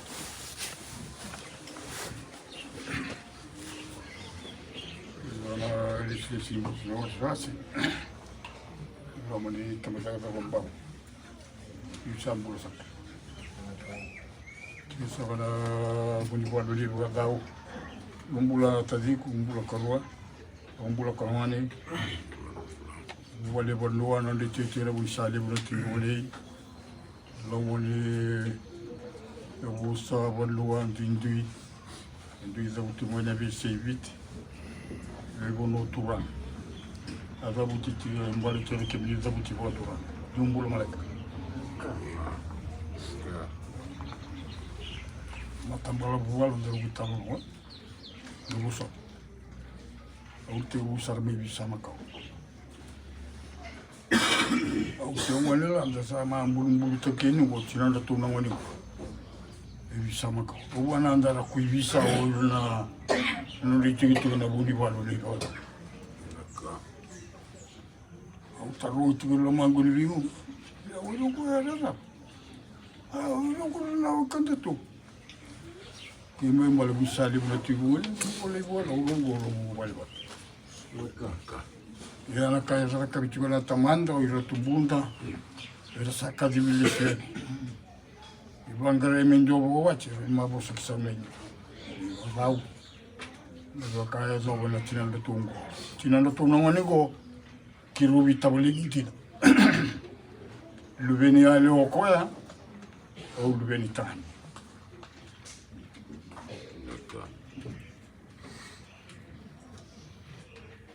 Io, na lesilesi ni vosa rasi. Loma ni tamata cakacaka vou. Io, sa bula saka. Io, sa vana vunivalu ni vakacau. Bula taciku, bula karua. Au bula ka gone. Vale vanua na dei tete na vuni sa levu na tiko vale. Lomoni e vusa vanua duidui. Dui cavuti mai na veisei Viti. E vanua turaga. A cavuti tiko e bale tiko na kemuni cavuti vakaturaga. Dui bula maleka. Matabala vuvalu na ruku talo. Na vusa. Au tiko sara mai Visamakawa. Au tiko gone lada sa ma bulubulu takeni ko tinadratou na gone ko. E Visamakawa. Au vana dara ko i Visa o ira na nodra itikotiko na vunivalu nei Vata. Au tarogi tiko i lomaqu ni veigauna. Ia, o ira ko e rara. A, o ira ko rara na o kadatou. Kei mai bale Visa levu na tiko gole, ko lai vua, lau, lau, lau, lau, vale vata. Ia na ka era sa kavi tiko na tamada, o ira tubuda. Era sa kaci vei lesu yani. I vaqarai me dua vakawati, era ma vosaki sa mai. Rau. Na vaka e yacova na tinadratou qo. Tinadratou na gone qo. Keirau veitavaliki dina. Luveni yalewa o koya, au luveni tagane.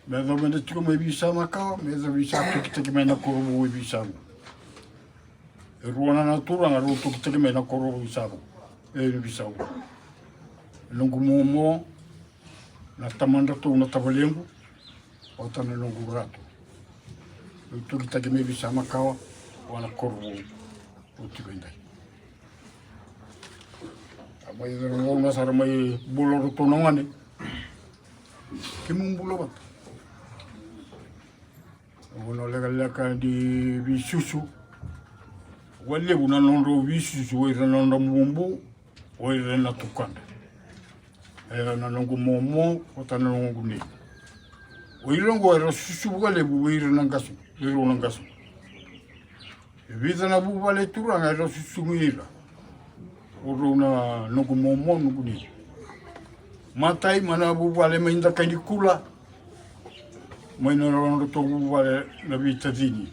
Me yacova meda tiko mai Visamakawa, me yacova Visa tokitaki mai na koro vou e Visa. E rua na turaga rau tokitaki mai na koro vou Visa. E Visa. Noqu momo, na tamadratou na tavalequ, vata na noqu ratu. Rau tokitaki mai Visamakawa, vua na koro vou. Rau tiko e dai. A mai na gauna sara mai bula ratou na gone. Kemu bula vata. Vanua lekaleka ni veisusu. Vakalevu na nodrau veisusu, o ira na nodra bubu, o ira na tukada. Era na noqu momo, vata na noqu nei. O ira oqo era susu vakalevu, o ira na qasu, o ira na qasu. E vica na vuvale turaga era susugi ira. O rau na noqu momo, noqu nei. Matai mai na vuvale mai Dakanikula. Mai na nodratou vuvale na veitacini.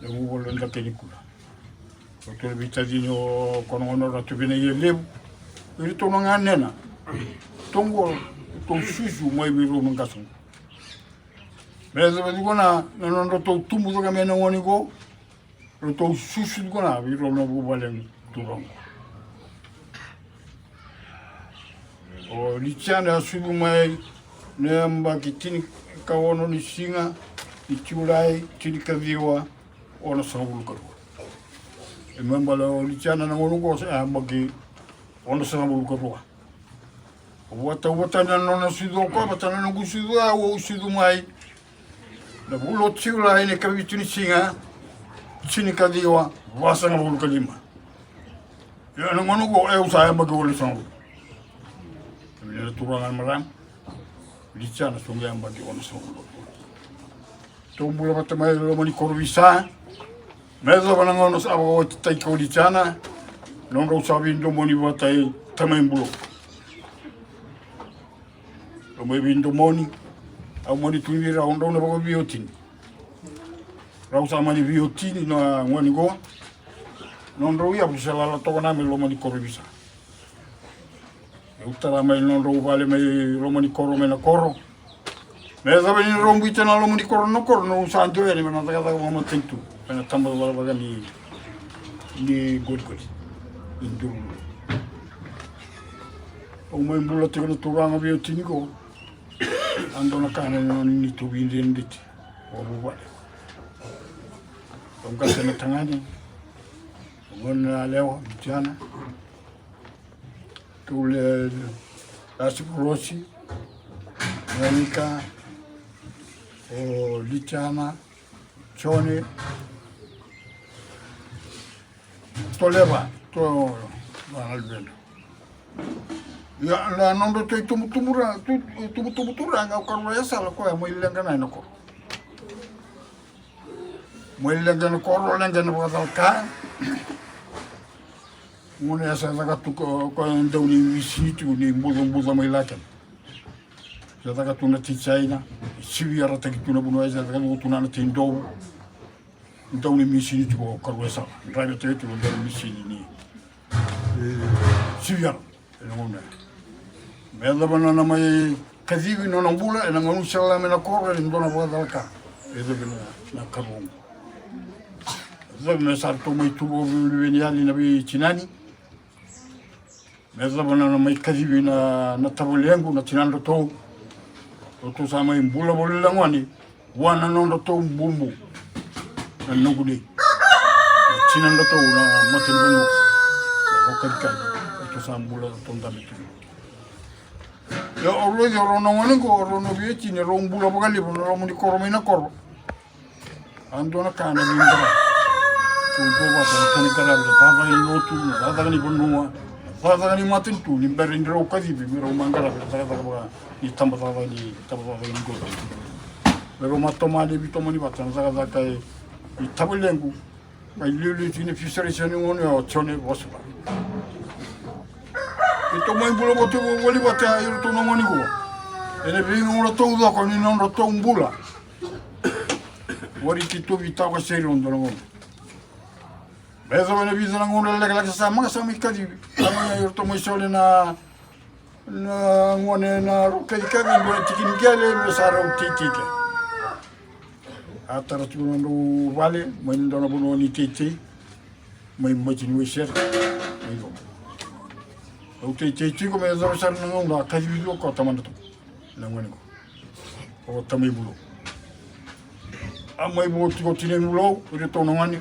Na vuvale na Dakanikula. Ratou na veitacini o kono gona ratou vina ia levu. Iratou na ganena. Toqo, ratou susu mai vei rau na qasu. Me yacova tiko na, na nodratou tubu cake mai na gone qo. Ratou susu tiko na vei rau na vuvale turaga. O Litiana a sucu mai na yabaki tinikaono ni siga ni Julai, tinikaciwa onosagavulu ka rua. E me bale o Litiana na gauna oqo sa yabaki onosagavulu ka rua. Au vakatauvatani na nona sucu o koya vata na noqu sucu, au sucu mai na vula o Julai, na ikavitu ni siga, tinikaciwa vasagavulu ka lima. Ia na gauna oqo e au sa yabaki onosagavulu. Kemuni na turaga na marama, Litiana sa qai yabaki onosagavulu. Tou bula vata mai loma ni koro Visa. Me yacova na gauna sa vakawatitaki ko Litiana, nodrau sa veidomoni vata i tamai Bulou. Rau mai veidomoni, au mani tu vei rau, drau na vakaveiwatini. Rau sa mani veiwatini na gone qo. Nodrau yavu sa lala toka na mai loma ni koro Visa. Au tara mai nodrau vale mai loma ni koro, mai na koro. Me yacova ni rau biuta na loma ni koro, na koro, na rau sa dua yani mai na cakacaka vakamatanitu, mai na taba cakacaka ni, ni qoliqoli, ni durulu. Au mai bula tiko na turaga veiwatini qo. A dua na ka na nona ni tu vidredreti o vuvale. Au qase na tagane, au gone na yalewa, Litiana. Tou le Lasi, Korosi, Monika, o Litiana, Jone. Toleva, to na luvena. Ia na nodratou itubutubu ra, tu, itubutubu turaga o Karua Yasala, koya mai leqa na koro. Mai leqa na koro, leqa na vakacalaka. Gone ya sa caka tu ko, ko dau ni misini tu ni bucabuca mai Lakena. Sa caka tu na tei Jaina, sivi yarataki tu na vanua ya, sa caka tu na tei Dovu. Dau ni misini tu ko Karua Yasala. Draiva tei tu dau ni misini ni, e, sivi yara. Ena gauna ya me yacova na nona mai kacivi na nona bula ena gauna sa lala mai na koro ena dua na vakacalaka. E yacovi na, na karua oqo. E yacovi me sa ratou mai tu vakaveiluveni yali na veitinani. Me yacova na nona mai kacivi na, na tavalequ, na tinadratou. Ratou sa mai bula voli lagone. Vua na nodratou bubu na noqu nei, na tinadratou na matanivanua na Rokavikavi. Ratou sa bula, ratou dabe tu. Ia au raica o rau na gone qo, o rau na veiwatini, rau bula vakalevu na loma ni koro mai na koro. A dua na ka na veiqaravi. Tou duavata na ka ni qaravi, na cakacaka ni lotu, na cakacaka ni vanua, na cakacaka ni matanitu, ni bera ni rau kacivi me rau mai qaravi na cakacaka vaka ni taba cakacaka ni, taba cakacaka ni qori. Me rau mai tomani, veitomani vata na cakacaka e, i tavalequ. Mai liuliu tiko na fisheries ni gone o Jone Vosova. Keitou mai bula vata, voli vata i ratou na gone qo ena veigauna taucoko ni nodratou bula. Wari keitou veitawasei rau dua na gauna. Me yacova na vica na gauna lekaleka sa maka sa mai kacivi. Sa mai ratou mai sole na Na gone na rau kacikaci e dua na tiki ni qele me sa rau teitei kina. A tara tiko na nodrau vale mai na dua na vanua ni teitei mai Bati ni Waisere mai Vomoi. Rau teitei tiko me yacova sara na gauna a kacivi tiko o tamana tu na gone qo. O tamai Bulou. A mai vo tiko tinai Bulou, o iratou na gone.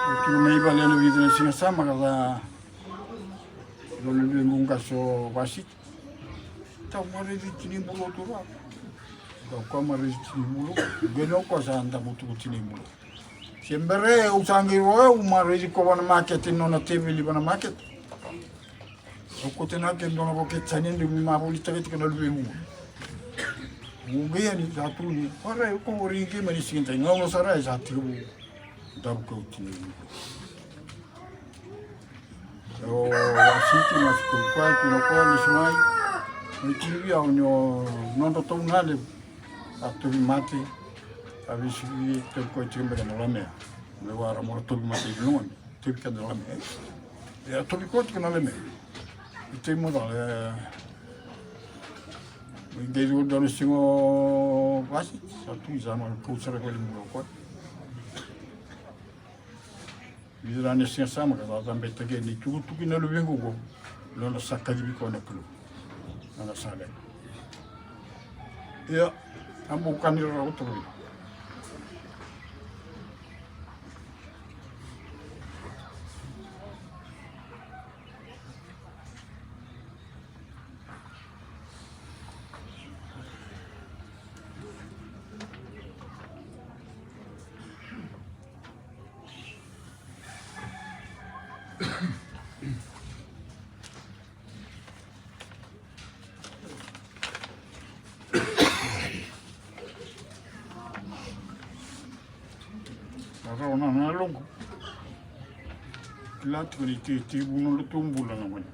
Au tiko mai vale ena vica na siga sa maka ca. Rau na luvequ qase o Vasiti. Tau maraici tinai Bulou tu ra. Tau koya maraici tinai Bulou. Qai na o koya sa dabe tu ko tinai Bulou. Se bera au sa qai ro au maraici koya vana makete, nona teveli vana makete. Au kauta na ke dua na voketi sa ni dui ma volitaka tiko na luvequ. Au qai yani sa tukuni, warai, ko wari qai mani siga tai gauna sara e sa tiko vu. Daru kau tinai. O Vasiti, Masu kau koya, tu na koya, lesu mai. Mai tini vei au ni o nodratou na levu. A tovi mate. A veisiki tovi koya tiko beka na lomea. Me wara mora tovi mate i logoni. Tovi keda na lame. E a tovi koya tiko na lame. I tei mo cala e. Qai dua na siga o Vasi sa tu i sa ma kau sara ko limu o koya. Vica na siga sa maka sa cabe taki na itukutuku na luvequ qo. Nona sa kacivi koya na Kalou. Nona sa leqa. Ia, a bau kani rarawa toka vei. Rau na na loqu. Kila tiko ni tei tei vuna lotou bula na gone.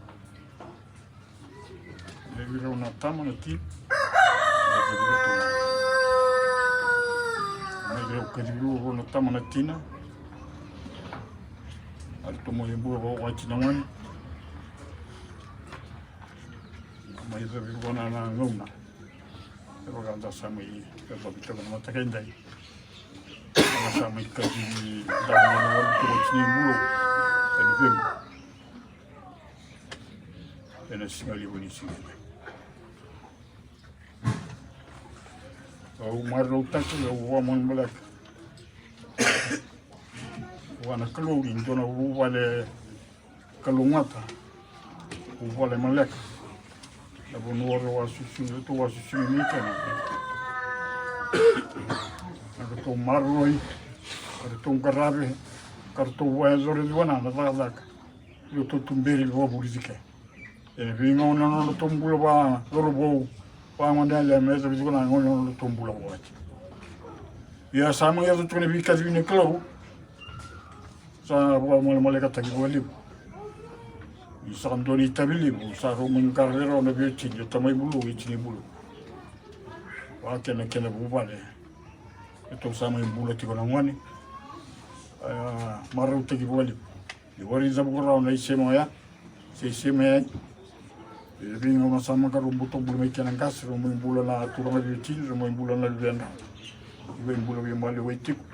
Levi rau na tama na tina. Mai rau kacivi rau na tama na tina. Ari tomo e bua vau wati na gone. Mai rau vau na na gauna. E vaka da sa mai e vaka tau na mataka e dai. Sa mai kacivi da na na wati ni bula. E ni vegu. Ena siga levu ni siga. Au marau taki au vua mani maleka. Vua na Kalou ni dua na vuvale kalougata. Vuvale maleka. Na vanua rau a susugi, ratou a susugi ni kena. Na ratou maroroi, ka ratou qarave, ka ratou vayacori vua na cakacaka. Io, tou tuberi vakavulici ke. Ena veigauna na nodratou bula vakacorovou, vakagoneyalewa, me yaco vei tiko na gauna na nodratou bula vakawati. Ia sa mai yaco tiko na veikacivi ni Kalou. Sa vakamalemalekataki vakalevu. Ni sa dua na itavi levu, sa rau mai qaravi rau na veiwatini, o tamai Bulou, wetini Bulou. Vakakena kena vuvale. Keitou sa mai bula tiko na gone. A, marautaki vakalevu. Ni warai cavuka rawa na isema oya. Se isema ya. E veigauna sa maka rau buta bula mai kena qase, rau mai bula na turaga veiwatini, rau mai bula na luvedra. Ni mai bula vei Male wai tiko.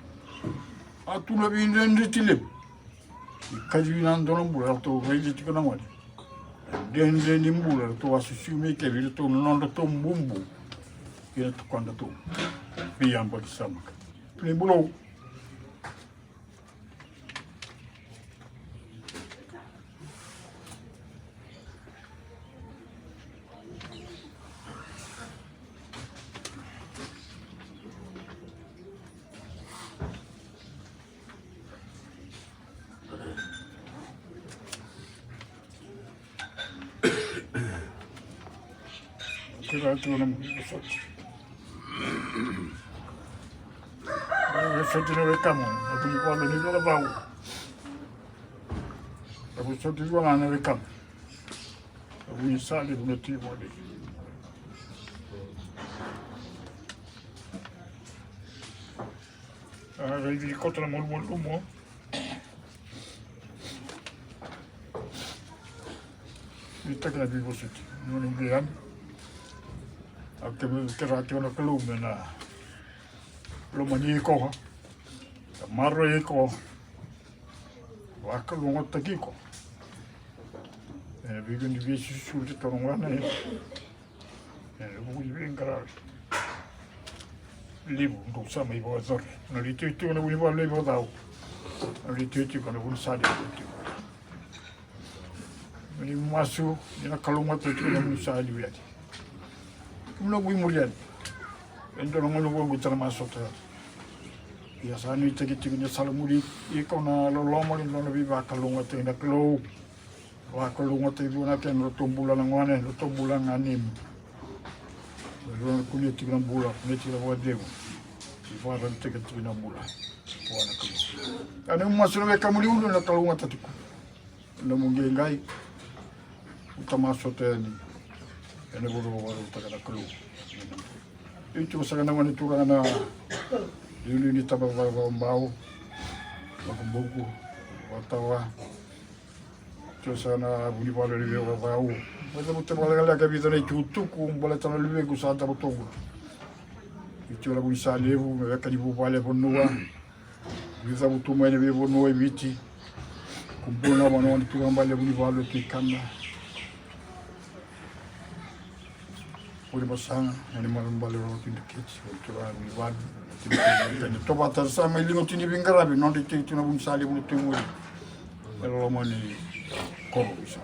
A tu na veidredreti levu. Ni kacivi na dua na bula, ratou raici tiko na gone. Dredre ni bula, ratou a susugi mai ke vei iratou na nodratou bubu. Kei na tukadratou. Veiyabaki sa maka. Ni Bulou. Kira tiko na vosoti. Vosoti na wekamu, na vuli valo ni vila vau. Na vosoti vua na wekamu. Na vuli sali vuna tiko vale. A, raici koto na malumalumu. Ni taki na veivosoti. Ni oni qai yani. A ke me tera tiko na Kalou me na lomani iko. Ka maroroi iko. Vakalougatataki iko. E veiqo ni veisusu te toro gana e. E vuku ni veiqaravi. Levu dou sa mai vakayacora. Na rito tiko na vunivalu e vakacau. Na rito tiko na vuni sa levu tiko. Ni masu ni na kalougata tiko na vuni sa levu yani. Kemuni na vui muri yani. E dua na gauna vua qo ita na masota. Ia sa nuitaki tiko ni sala muri iko na loloma ni dua na veivakalougatataki na Kalou. Vakalougatataki vua na kena nodratou bula na gone, nodratou bula na ganemu. Rau na kunea tiko na bula, kunea tiko na vakacegu. Ni vakarautaka tiko na bula. Vua na Kalou. Ia ni masu na wekamu ni ulu na kalougata tiko. Na mu qeqai. Uta masota yani. Ena vuro vakarautaka na Kalou. Io tiko saka na gone turaga na liuliu ni taba vakavakabau. Vakabuku. Vakatawa. Tiko sa na vunivalu ni veivakacau. Mai cavuta vakalekaleka e vica na itukutuku baleta na luvequ sa cavuta oqo. Tiko na vuni sa levu me weka ni vuvale e vanua. Ni cavutu mai na veivanua e Viti. Kubuna vanawana tu ga bale vuni valu tu i kana. Ori masanga, ani mara bale ro tu ndiketi, ori tu ga vuni valu. Tini tovata sa mai liga tini vingaravi, nodra i tei tu na vuni sa levu na tu muri. E loma ni koro isa.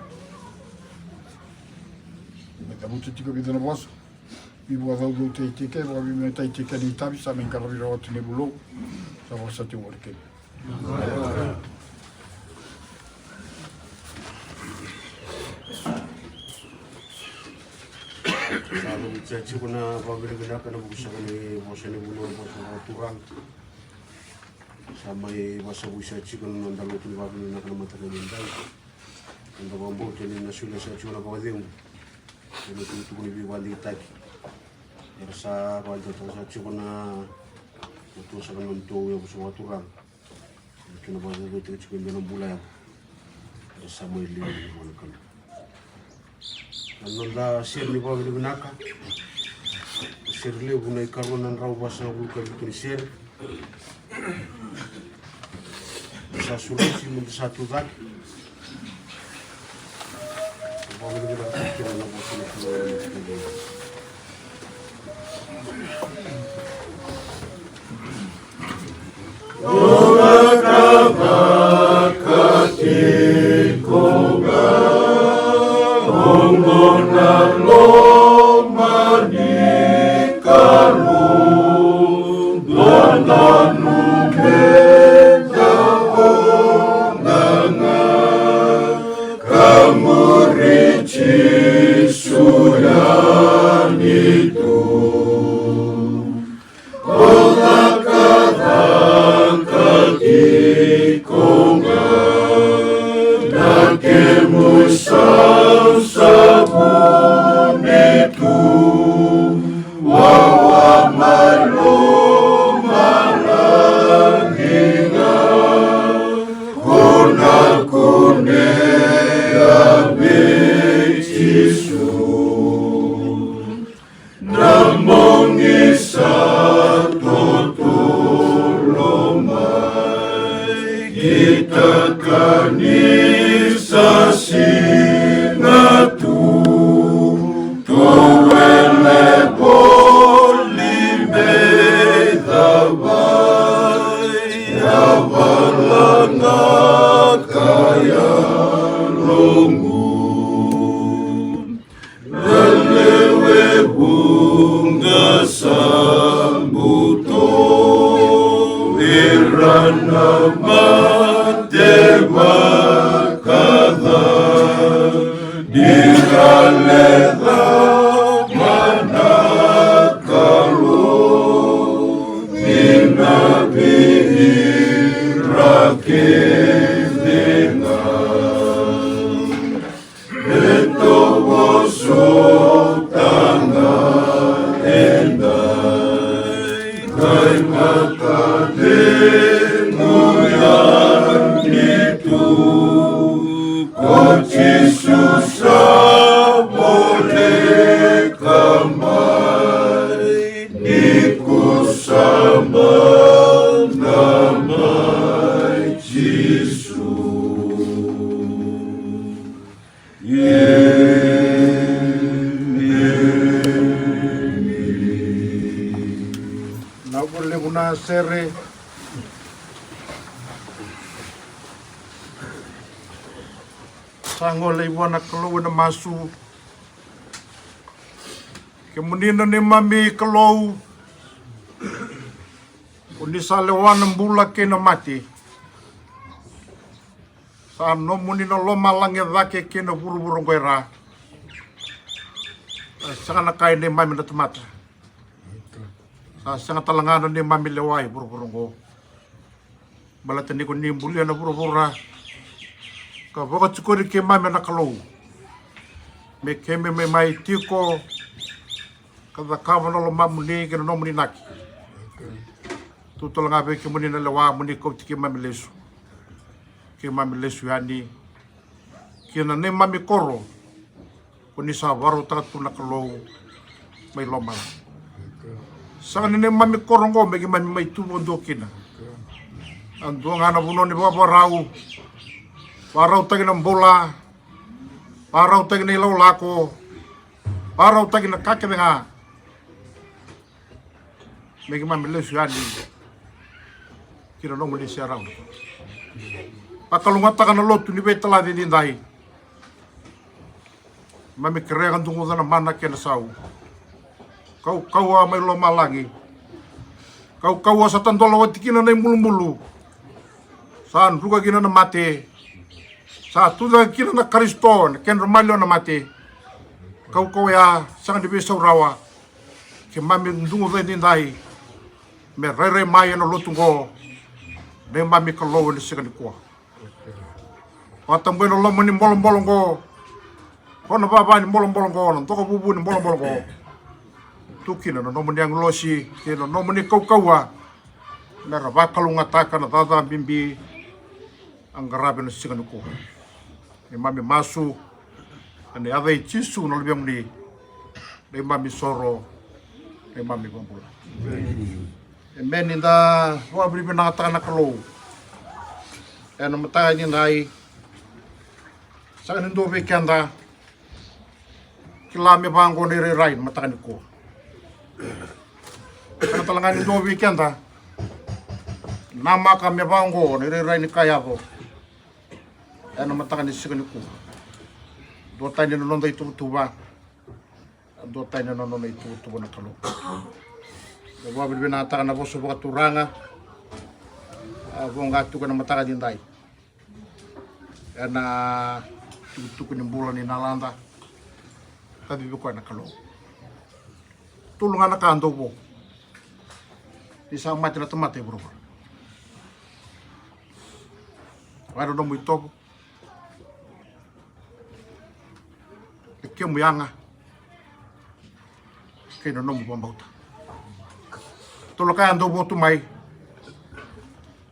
Me tavuta tiko vica na vosa. Vivakacaucau tei tike, vakavimetai tike ni tavi, sa mai qaravi rawa tu ni vulou. Sa vosa tiko ori kei. Sa lomi tia tiko na vakavinavinaka na vuku saka ni vosa ni vanua, vosa vakaturaga. Sa mai vasavusa tiko na noda lotu ni vakavinavinaka na mataka ni dai. Noda vakabauta ni na solia sa tiko na vakacegu. Ena tukutuku ni veivakadeitaki. Era sa vakadewataka sa tiko na matua saka na nodatou yavusa vakaturaga. Era tu na vakacaucautaki tiko e dua na bula yavu. Era sa mai liu ni vua na Kalou. Na noda sere ni vakavinavinaka. Sere levu na ikarua na drau vasagavulu ka vitu ni sere. Sa sureti me da sa tu cake. Cakacaka tiko ga oqo na loma ni Kalou, dodonu me da oqaqa ka muri Jisu yani tu. O cakacaka tiko ga na kemu sausavuni tu, wawa mai lomalagi ga, ko na kunea vei Jisu. Na bogi sa totolo mai, kitaka ni sa siga tu, towele voli me cavai, yavala ga ka yaloqu. Na lewe vuqa sa buto, ira na mate vakaca, ni ra leca vua na Kalou, ni na vei ira kece ga. E tovoso taga edai, kai matacegu yani tu. Ko Jisu sa voleka mai, ni ko sa mada mai Jisu. Na vulevu na sere. Sa gole i vua na Kalou ena masu. Kemuni na neimami Kalou, ko ni sa lewa na bula kei na mate. Sa nomuni na lomalagi e cake kei na vuravura oqo e ra. Sa sega na ka e neimami na tamata. Sa sega tale ga na neimami lewa e vuravura oqo. Baleta ni ko ni bulia na vuravura ka vakatikori keimami na Kalou, me keimami mai tiko ka cakava na lomamuni kei na nomuni inaki. Tu tale ga vei kemuni na lewa mo ni kauti keimami lesu. Keimami lesu yani ki na neimami koro, ko ni sa vakarautaka tu na Kalou mai loma. Sega ni neimami koro oqo me keimami mai tu vakadua kina. A dua ga na vanua ni vakavakarau, Varautaki na bula, varautaki na ilakolako, varautaki na ka kece ga. Me keimami lesu yani ki na nomuni serau. Vakalougatataka na lotu ni veitalaci edaidai. Mami kerea ka duguca na mana kei na sau. Kaukauwa mai lomalagi. Kaukauwa sa tadola oti kina na ibulubulu. Sa druka kina na mate. Sa tucake kina na Karisito, na kedra maliwa na mate. Kaukauwa ya sega ni veisau rawa. Keimami duguca edaidai me rairai mai ena lotu oqo. Neimami Kalou ena siga nikua. Vakatabui na loma ni bolobolo oqo. Ko na vava ni bolobolo oqo, na dokavuvu ni bolobolo oqo. Tu kina na nomuni agilosi kei na nomuni kaukauwa me ra vakalougatataka na caca bibi a qaravi ena siga nikua. Neimami masu ena yaca i Jisu na Luvemuni. Neimami soro, neimami vakabula. Emeni. Da vakavinavinakataka na Kalou ena mataka edaidai. Sega ni dua vei keda kila me vaqo na irairai na mataka nikua. Sega tale ga ni dua vei keda namaka me vaqo na irairai ni ka yaco ena mataka ni siga nikua. Duatani na noda ituvatuva. Duatani na nona ituvatuva na Kalou. Da vakavinavinakataka na vosa vakaturaga a voqa tiko ena mataka edaidai. Ena tukutuku ni bula ni nalada. Kacivi koya na Kalou. Tolu ga na ka dau vo. Ni sa mate na tamata e vuravura. Vaka na nomu itovo, e kemu yaga, kei na nomu vakabauta. Tolu na ka e dau vo tu mai.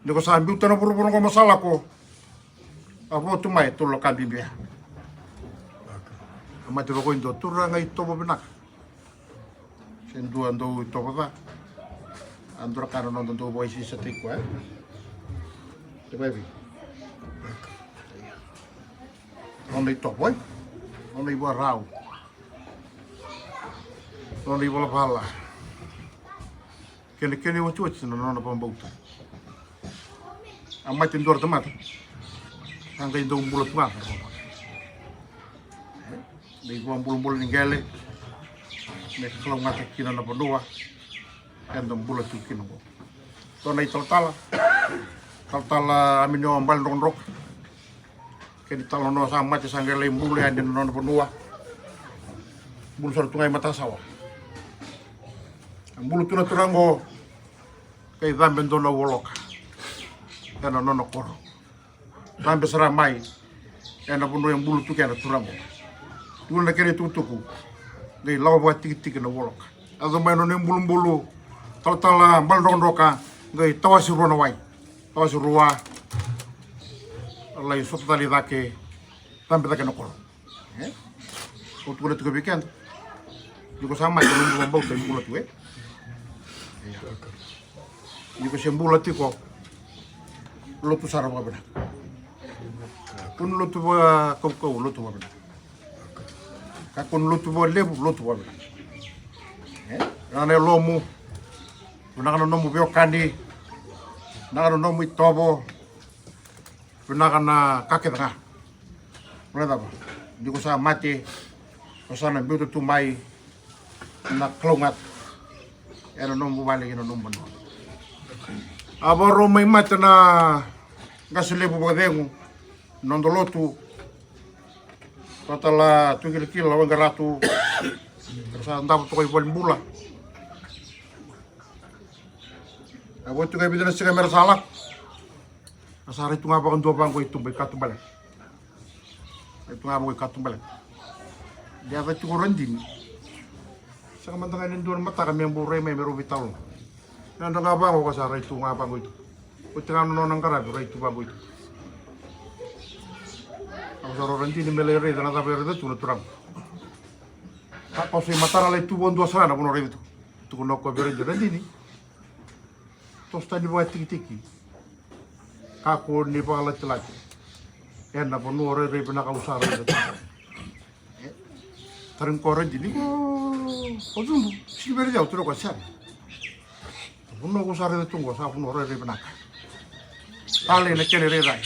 Ni ko sa biuta na vuravura oqo mo sa lako, a vo tu mai tolu na ka bibi ya. A mate vaka e dua, turaga itovo vinaka. Se dua dau itovo ca. A dua na ka na noda dau vakaisisataki koya, e? Te vaivi. Nona itovo, e? Nona ivakarau. Nona ivalavala. Kena, kena iotioti na nona vakabauta. A mate dua na tamata, sa qai dau bula tu ga. Na ivakabulabula ni qele me kalougata kina na vanua eda bula tu kina oqo. Dua na italatala, talatala Aminio Baledrokadroka. Kena italanoa, sa mate, sa qai lai bula yani ena nona vanua. Bula sara tu ga i matasawa. A bula tu na turaga oqo, qai cabe dua na ualoka ena nona koro. Cabe sara mai ena vanua e bula tu kina na turaga oqo. Tukuna na kena itukutuku, qai lako vakatikitiki na ualoka. Yaco mai na nona ibulubulu, talatala Baledrokadroka, qai tawasi rua na wai. Tawasi rua. Lai sota tale i cake. Cabe cake na koro. E? Au tukuna tiko vei keda, ni ko sa mate, nomu vakabauta e bula tu, e? Ia. Ni ko se bula tiko, lotu sara vakavinaka. Kakua ni lotu vakaukauwa, lotu vakavinaka. Kakua ni lotu vakalevu, lotu vakavinaka. E? Vinaka na yalomu. Vinaka na nomu veiwekani. Vinaka na nomu itovo. Vinaka na ka kece ga. Baleta na cava? Ni ko sa mate, ko sa na biuta tu mai na kalougata ena nomu vale kei na nomu vanua. A vakarau mai mate na qase levu vakacegu, noda lotu, Talatala Tuikilakila Waqaratu. Era sa davo toka i valenibula. A vo tiko e vica na siga me ra sa lako. A sa rai tu ga vakadua vaqo i tuba i katubaleka. Rai tu ga vaqo i katubaleka. De yaca tiko Radini. Sega mada ga ni dua na mataka me bau rai mai me rau veitalanoa. Yadra ga vaqo ka sa rai tu ga vaqo i tuba. Oti ga na nona qaravi, rai tu vaqo i tuba. Au sa rau Radini me lai raica na cava e raica tu na turaga. Sa koso i matana, lai tu vakadua sara na vanua raica tu. Tukuna o koya vei Radini, Radini. Toso tani vakatikitiki. Kakua ni vakalatilati. Ena vanua rairai vinaka au sa raica tu. E? Tarogi koya o Radini, ko, ko Cubu, sega ni vei raici au? Tukuna o koya, sega. Vanua au sa raica tu qo sa vanua rairai vinaka. Talei na kena irairai.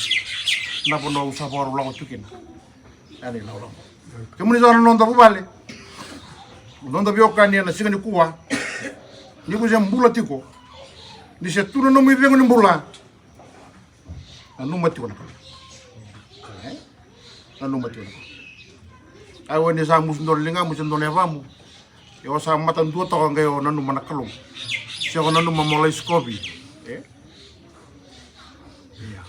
Na vanua au sa vakarau lako tu kina. Ena ilakolako. Kemuni saka na noda vuvale, noda veiwekani ena siga nikua. Ni ko se bula tiko, ni se tu na nomu icegu ni bula, nanuma tiko na Kalou. E? Nanuma tiko na Kalou. Au ni sa musu dua na ligamu se dua na yavamu. Ia o sa matadua toka qai o nanuma na Kalou. Se o nanuma mo lai sikovi. E? Ia.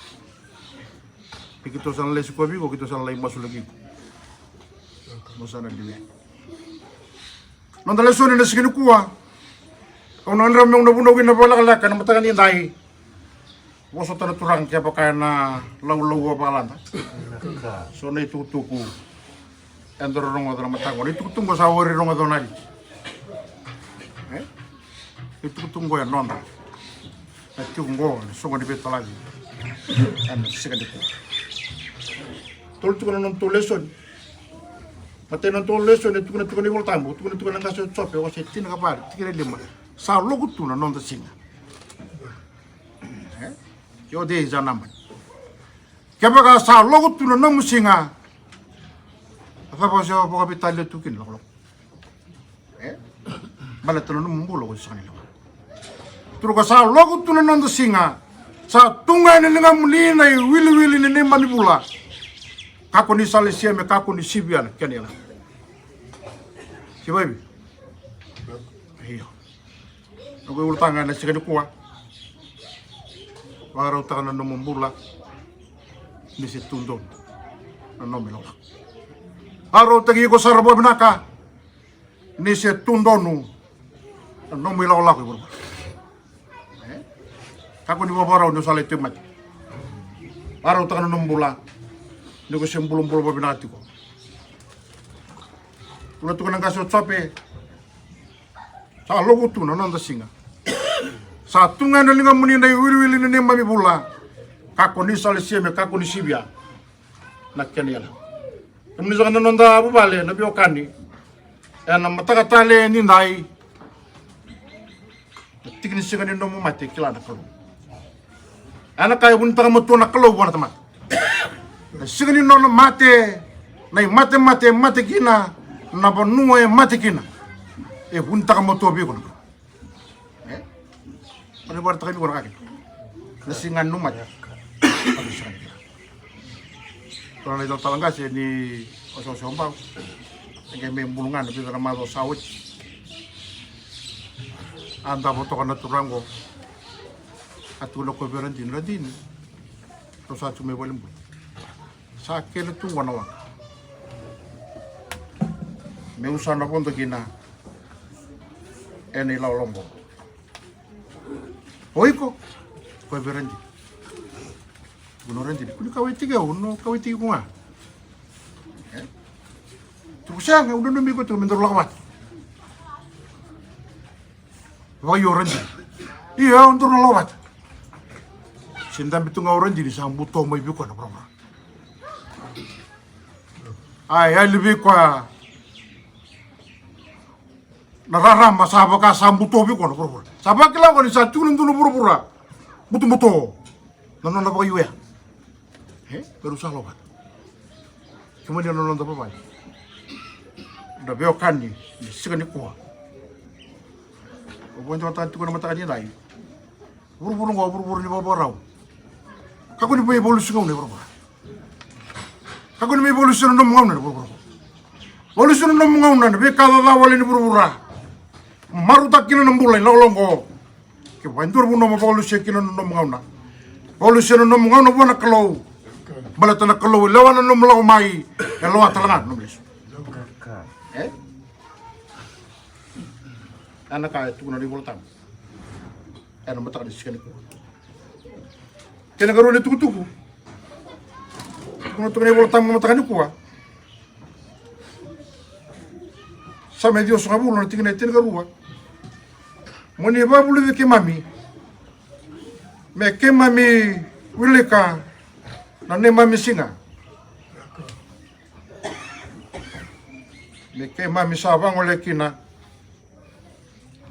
Ke keitou sa na lai sikovi iko, keitou sa na lai masulaki iko. Mo sa na liu yani. Noda lesoni ena siga nikua. Kau na gadreva meu na vunau kina vakalekaleka ena mataka ni dai. Vosota na Turaga kevaka ena laulau vakalada. So na itukutuku. Eda rogoca na mataka qo, na itukutuku qo sa ori rogoca na Aliki. E? Na itukutuku qo e noda. Na tiko qo na soqo ni veitalaci. Ena siga nikua. Tolu tiko na nodatou lesoni. Matai na nodatou lesoni e tukuna tiko na iVolatabu, tukuna tiko na qase o Jope, wase tinikava, tikina e lima. Sa loku tu na noda siga. E? Your days are numbered. Kevaka sa loku tu na nomu siga, a cava o se vakaveitalia tu kina, lakolako? E? Baleta na nomu bula ko sega ni lewa. Tukuna o koya sa loku tu na noda siga. Sa tu ga ena ligamuni na iwiliwili ni neimami vula. Kakua ni sa lesia me kakua ni sivia na kena iyaloyalo. Se vaivi? Io. Noqu iulutaga ena siga nikua. Vakarautaka na nomu bula. Ni se tu donu na nomu ilakolako. Vakarautaki iko sara vakavinaka. Ni se tu donu na nomu ilakolako i vuravura. E? Kakua ni vakavakarau ni o sa lai tauvimate. Vakarautaka na nomu bula. Ni ko se bulabula vakavinaka tiko. Tukuna tiko na qase o Jope. Sa loku tu na noda siga. Sa tu ga ena ligamuni na iwiliwili ni neimami vula. Kakua ni sa lesia me kakua ni sivia na kena iyaloyalo. Kemuni saka na noda vuvale, na veiwekani, ena mataka talei ni dai. Na tiki ni siga ni nomu mate, kila na Kalou. Ena ka e vunitaka matua na Kalou vua na tamata. Na siga ni nona mate, na imatemate e mate kina, na vanua e mate kina, e vunitaka matua vei iko na Kalou. E? Ena vakaraitaka vei iko na ka kina. Na siga ni nomu mate. Turaga na italatala qase ni Wasewase o Bau. E qai mai bulu ga na vica na macawa sa oti. A davo toka na turaga qo. A tukuna o koya vei Radini, Radini, rau sa tu mai valenibula. Sa kele tu qo na waqa. Meu sa na vodo kina ena ilakolako qo. O iko, o koya vei Radini. Tukuna o Radini, kua ni kauwaitaki au, au kauwaitaki iko ga. E? Tukuna sega, au nanumi iko tiko me daru lako vata. Vakaio o Radini. Io, au daru na lako vata. Se dabe tu ga o Radini sa buto mai vei koya na vuravura. A yali vei koya na rarama sa vaka sa buto vei koya na vuravura. Sa vakila o koya ni sa tiko na dua na vuravura butobuto. Na nona vakaio ya. E? Keirau sa lako vata. Kemuni na noda vuvale, na veiwekani ni siga nikua. O vakadewataka tiko na mataka ni dai. Vuravura qo, vuravura ni vakavakarau. Kakua ni mai vakalesui gauna e vuravura. Kakua ni mai vakalesui na nomu gauna e vuravura. Vakalesui na nomu gauna ena veika caca wale ni vuravura. Marautaka kina na bula ena ilakolako qo. Kevaka e dua na vanua mo vakalesui kina na nomu gauna, vakalesui na nomu gauna vua na Kalou. Baleta na Kalou e lewa na nomu lako mai, e lewa tale ga na nomu lesu. E? Ena ka e tukuna na iVolatabu ena mataka ni siga nikua. Kena ikarua ni tukutuku. Tukuna tiko na iVolatabu ena mataka nikua. Same ciwasagavulu na tikina e tinikarua. Mo ni vakavulici keimami me keimami wilika na neimami siga. Me keimami sa vagolea kina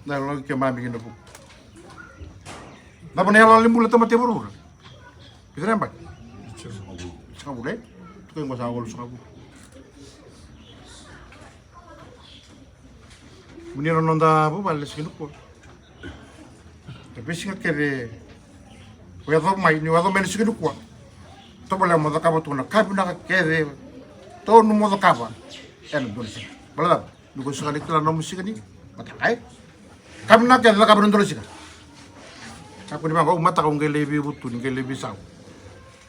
na yalo keimami kina vuku. Cava na yalayala ni bula tamata e vuravura? Vica na yabaki? Sagavulu, e? Tukai qo sa walusagavulu. Muni na noda vuvale siga nikua. E veisiga kece o yacova mai, ni o yacova mai na siga nikua. Tovolea mo cakava tu na ka vinaka kece. Tonu mo cakava ena dua na siga. Baleta cava? Ni ko sega ni kila na nomu siga ni mataka, e? Ka vinaka kece cakava ena dua na siga. Kakua ni vaqo, au mataka au qai lai veivutuni, qai lai veisau.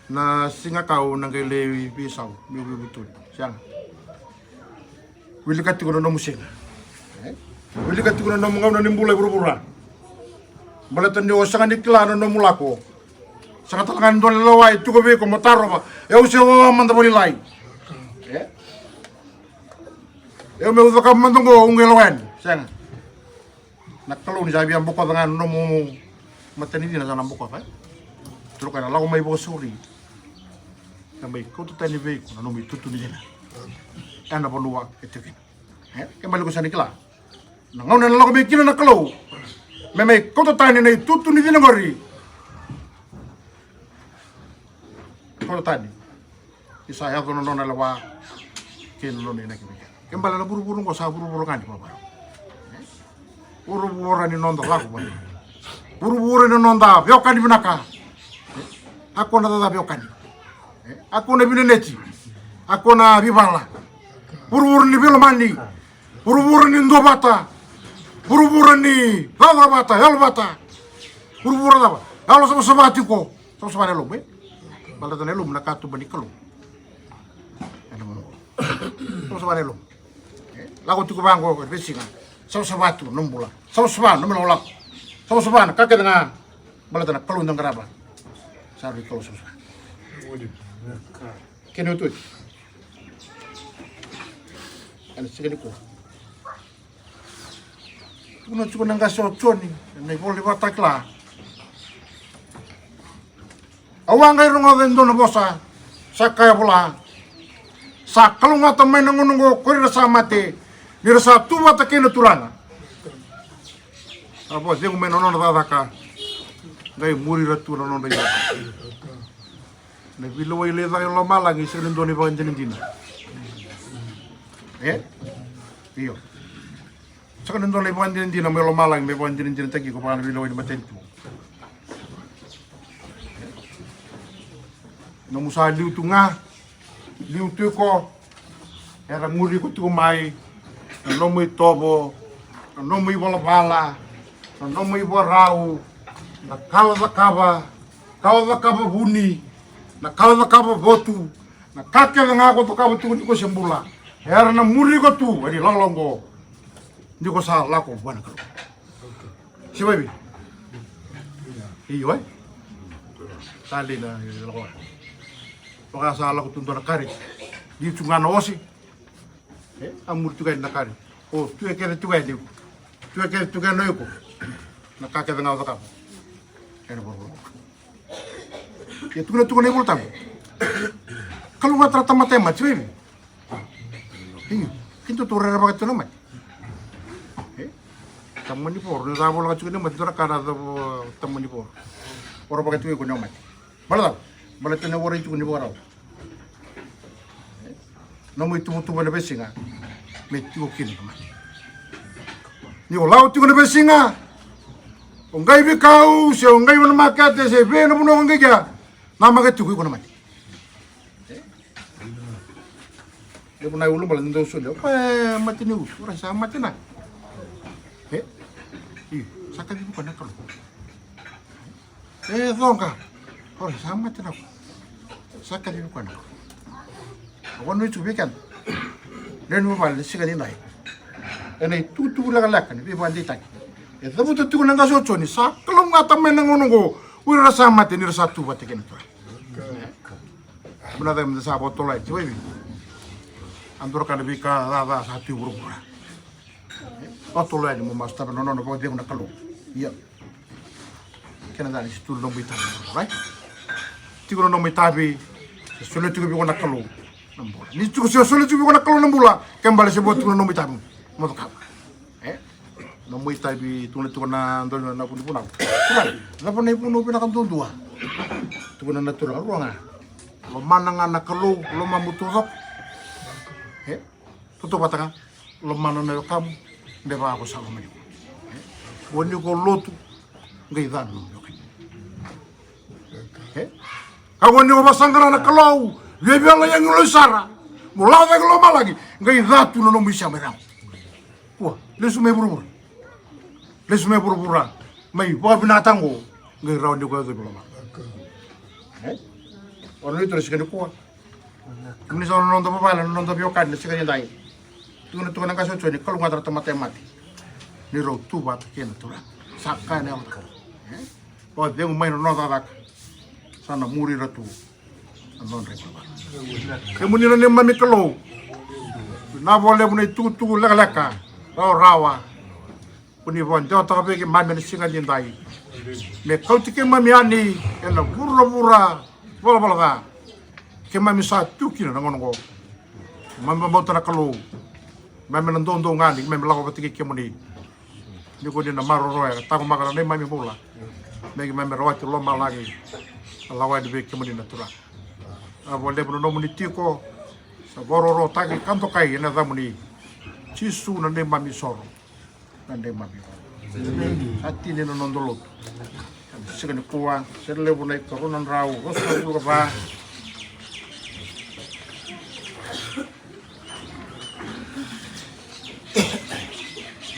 Na siga ka au na qai lai veisau, meu veivutuni. Sega. Wilika tiko na nomu siga. E? Wilika tiko na nomu gauna ni bula e vuravura. Baleta ni o sega ni kila na nomu lako. Sega tale ga ni dua na lewa e tiko vei iko mo tarova. E, au se wawa mada vakalailai. E? E, au meu cakava mada qo, au qai lewa yani. Sega. Na Kalou ni sa via bokoca ga na nomu matanicina sa na bokoca, e? Toroka na lako mai vakasauri. Na mai kauta tani vei iko na nomu itutu ni cina. Ena vanua e tiko kina. E? Ke mani ko sa ni kila. Na gauna ena lako mai kina na Kalou. Me mai kauta tani na itutu ni cina qori. Kauta tani. Ni sa yaco na nona lewa kei na nona inaki vei keda. Ke bale na vuravura oqo sa vuravura ga ni vavarau. Vuravura ni noda lako vata. Vuravura ni noda veiwekani vinaka. A kua na caca veiwekani. A kua na vinaneti. A kua na vivala. Vuravura ni veilomani. Vuravura ni duavata. Vuravura ni caca vata, yalo vata. Vuravura cava? Yalo savasava tiko. Savasava na yalomu, e? Baleta na yalomu na katuba ni Kalou. Ena mano. Savasava na yalomu. E? Lako tiko vaqo, e veisiga. Savasava tu, nomu bula. Savasava, nomu lakolako. Savasava, na ka kece ga. Baleta na Kalou da qarava. Sa rui Kalou savasava. Kena utoki. Ena siga nikua. Tukuna tiko na qase o Joni, ena ivola ni Vakatakila. Au a qai rogoca e dua na vosa, sa kaya vola. Sa kalougata mai na gauna oqo ko ira sa mate, ni ra sa tu vata kei na Turaga. A vakacegu mai na nona cakacaka, qai muri ira tu na nodra ivava. Na veilewai lai caka e lomalagi, sega ni dua na ivakadinadina. E? Io. Sega ni dua na ivakadinadina mai lomalagi, me vakadinadinataki iko vaka na veilewai ni matanitu. Nomu sa liu tu ga, liu tu iko, era muri iko tiko mai, na nomu itovo, na nomu ivalavala, na nomu ivakarau, na ka o cakava, ka o cakava vuni, na ka o cakava votu, na ka kece ga ko cakava tiko ni ko se bula. Era na muri iko tu, ena ilala oqo. Ni ko sa lako vua na Kalou. Se vaivi. Io, e? Sa lei na lako. Vaka sa lako tu dua na kare. Liu tu ga na ose. E, a muri tu ga na kare. O, tu e kece tu ga e liu. Tu e kece tu ga na iko. Na ka kece ga o cakava. Ena vuravura. Ia tukuna, tukuna na iVola Tabu. Kalougata na tamata e mate, se vaivi. Io, keitou rerevaka tiko na mate. E? Tamani voro, ni ra volaka tiko na mate, dua na ka na cava tamani voro. Orovaka tiko iko na mate. Baleta cava? Baleta na warai tiko ni vakarau. Nomu ituvatuva ena veisiga, me tiko kina na mate. Ni o lako tiko ena veisiga, o qai veikau, se o qai vei na makete, se vei na vanua o qai kea, namaka tiko iko na mate. E? Levu na iulubale ni dau solia, e, mate ni usu, ora sa mate na. E? Io, sa kacivi koya na Kalou. E coqa. Ora sa mate na ko. Sa kacivi koya na ko. A vanua e tu vei keda. Lewe ni vuvale, siga ni nai. Ena itukutuku lekaleka ni veivakadeitaki. E cavuta tiko na qase o Joni, sa kalougata mai na gauna oqo. O ira sa mate ni ra sa tu vata kei na Turaga. Vinaka meda sa vakatotolo yani, se vaivi. A dua na ka na veika caca sa tu e vuravura. Vakatotolo yani mo masu taba na nona vakacegu na Kalou. Ia. Kena ca ni se tu na nomu itavi, right? Tiko na nomu itavi, se solia tiko vei iko na Kalou. Na bula. Ni tiko se soli tiko vei iko na Kalou na bula, ke bale se vo tiko na nomu itavi. Mo cakava. E? Nomu itavi, tukuna tiko na dua na vunivunau. Cava na ivunau vinaka duadua? Tukuna na Turaga, rua ga. Lomana ga na Kalou, lomamu taucoko. E? Tautauvata ga. Lomana na wekamu, me vaka ko sa lomani iko. E? Kua ni ko lotu, qai ca na nomu wekani. E? Kakua ni ko vakasaqara na Kalou, viavia lai agilosi sara. Mo lako cake i lomalagi, qai ca tu na nomu isema i cake. Kua, lesu mai vuravura. Lesu mai vuravura. Mai vakavinakataka qo, qai rawa ni ko yacovi lomalagi. E? O na neitou na siga nikua. Kemuni sa na noda vavale, na noda veiwekani na siga nidai. Tukuna, tukuna na qase o Joni, kalougata na tamata e mate. Ni rau tu vata kei na Turaga. Sa kaya na yago. E? Vakacegu mai na noda cakacaka. Sa na muri ira tu na nodra ivalavala. Kemuni na neimami Kalou. Vinaka vakalevu na itukutuku lekaleka, rawarawa. Ko ni vakadewataka vei keimami ena siga nidai. Me kauti keimami yani ena vuravura valavala ca. Keimami sa tu kina na gauna oqo. Keimami vakabauta na Kalou. Keimami na doudou ga ni keimami lako vata kei kemuni. Ni ko ni na maroroya, taqomaka na neimami bula. Me keimami rawati lomalagi. Na lako yani vei kemuni na Turaga. A vakalevu na nomuni tiko. Sa vakarorotaki ka dokai ena yacamuni. Jisu na neimami isoro. Na neimami isoro. Sa tini na noda lotu. Ena siga nikua, se levu na ikarua na drau ruasagavulu ka va.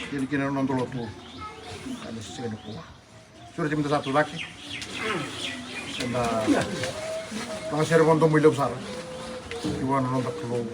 Tini kina na noda lotu. Ena siga nikua. Sureti meda sa tu cake. Eda lagasere vakadomo i levu sara. Ki vua na noda Kalou.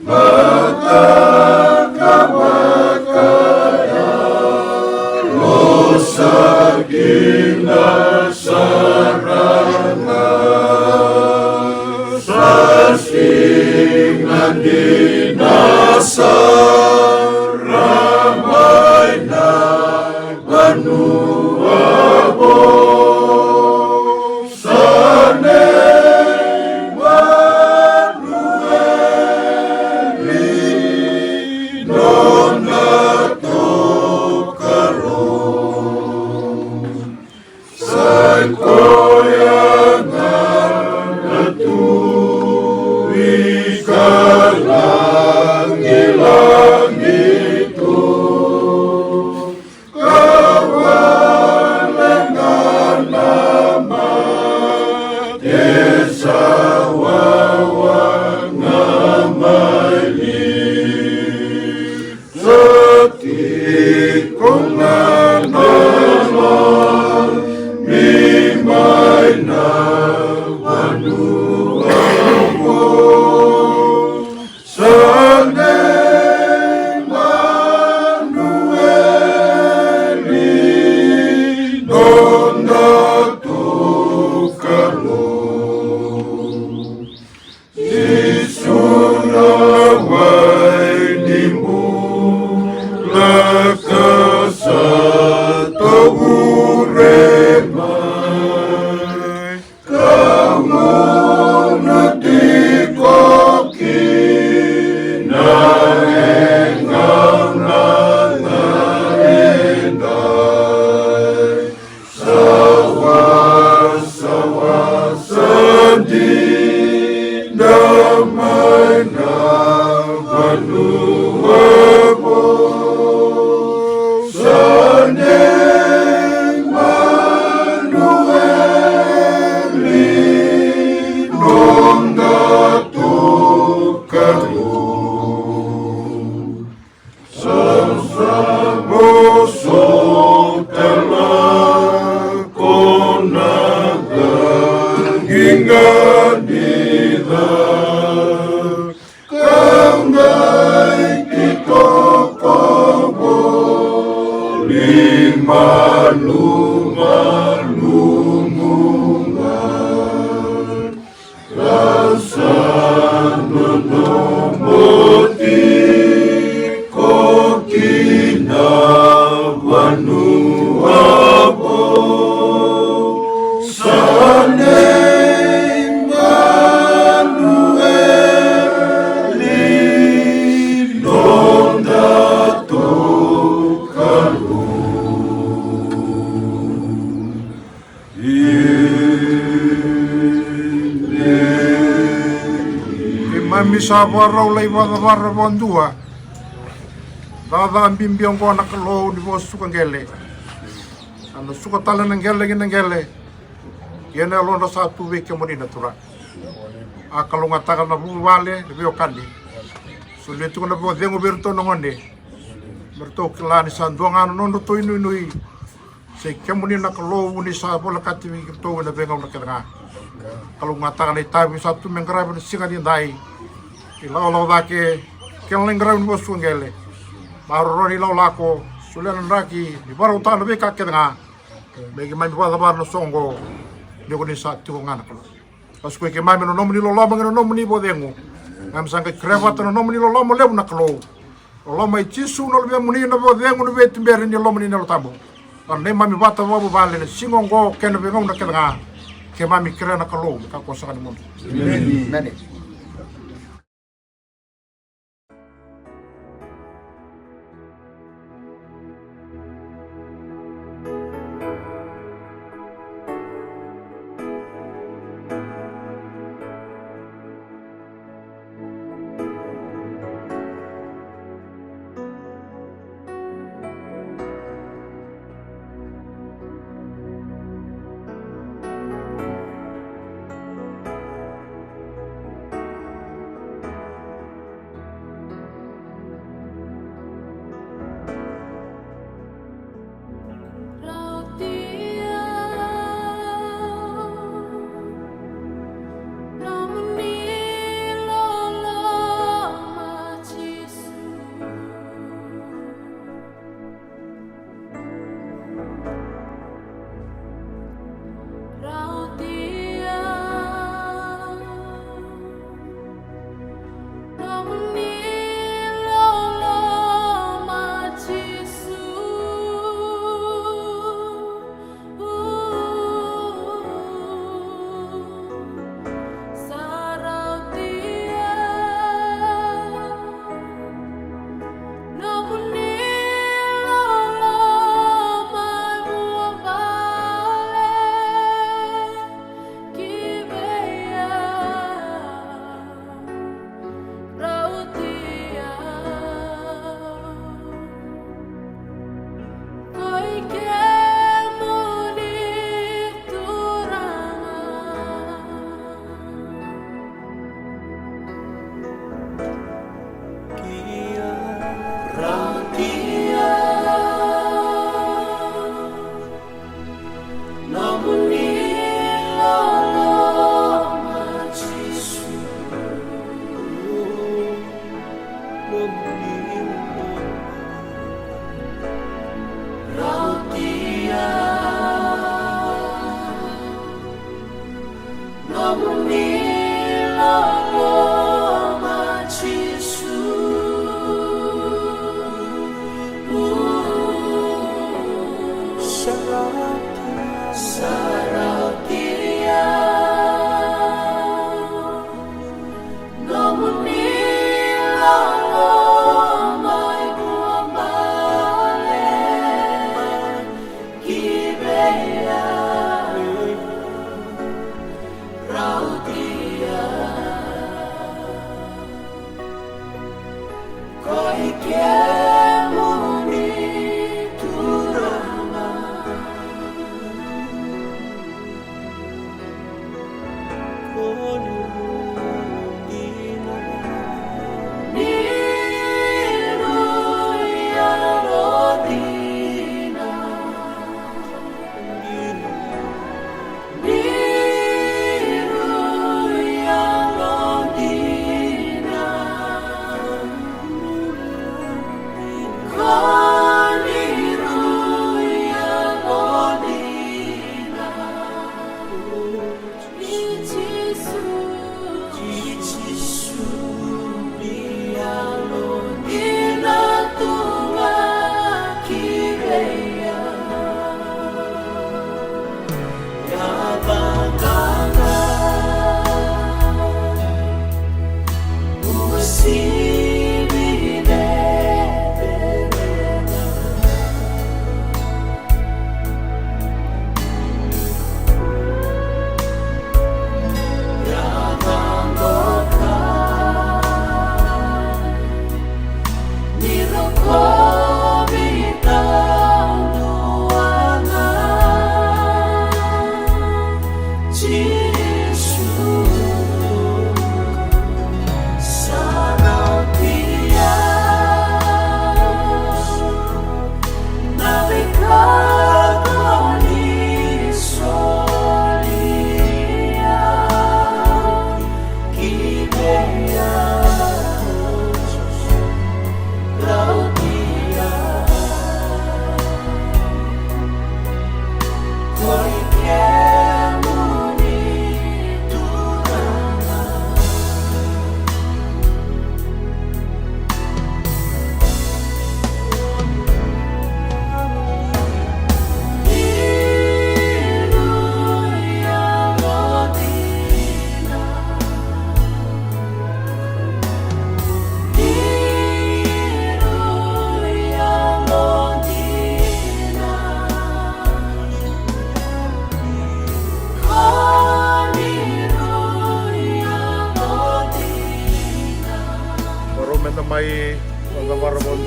Mataka vakayalo sa kina sara ga. Sa siga dina sara mai na vanua vou. Sa nei Manueli nodatou Kalou. Sa i koya ga na tui ka lagilagi tu. Ka vale ga na mate sa wawa ga mai li. Sa tiko ga na lami mai na vanua vou. Sa nei Manueli nodatou Kalou. Jisu na wai ni bula ka sa tovure mai. Ka gunu tiko kina e gauna ga edai. Sa wasawasa dina mai na vanua vou. Sa nei Manueli nodatou Kalou. Sa sa vosota lako na qaqiqa ni ca. Ka qai kitoko voli malumalumu ga. Ka sa Sa vakarau lai vakacavara vakadua. Caca bibi oqo na Kalou ni vakasuka qele. A na suka tale na qele ki na qele. Ia na yalodra sa tu vei kemuni na Turaga. A kalougata na vuvale, na veiwekani. Solia tiko na vakacegu vei iratou na gone. Me ratou kila ni sa dua ga na nodratou inuinui. Sa i kemuni na Kalou ni sa volekati vei iratou ena veigauna kece ga. Kalougata na itavi sa tu me qaravi na siga ni dai. Ilakolako cake, kena lai qaravi ni vakasuka qele. Maroroya na ilakolako, solia na draki, ni vakarautaka na veika kece ga. Me keimami vakacavara na soqo, ni ko ni sa tiko ga na Kalou. Vakasuka keimami ena nomuni loloma kei na nomuni vakacegu. Keimami sa qai kerea vata na nomuni loloma levu na Kalou. Loloma i Jisu na Luvemuni, na vakacegu, na veituberi ni lomani na Yalo Tabu. Ka neimami vata vakavuvale ena siga oqo kei na veigauna kece ga. Keimami kerea na Kalou me kakua saka ni mudu. Emeni. Emeni.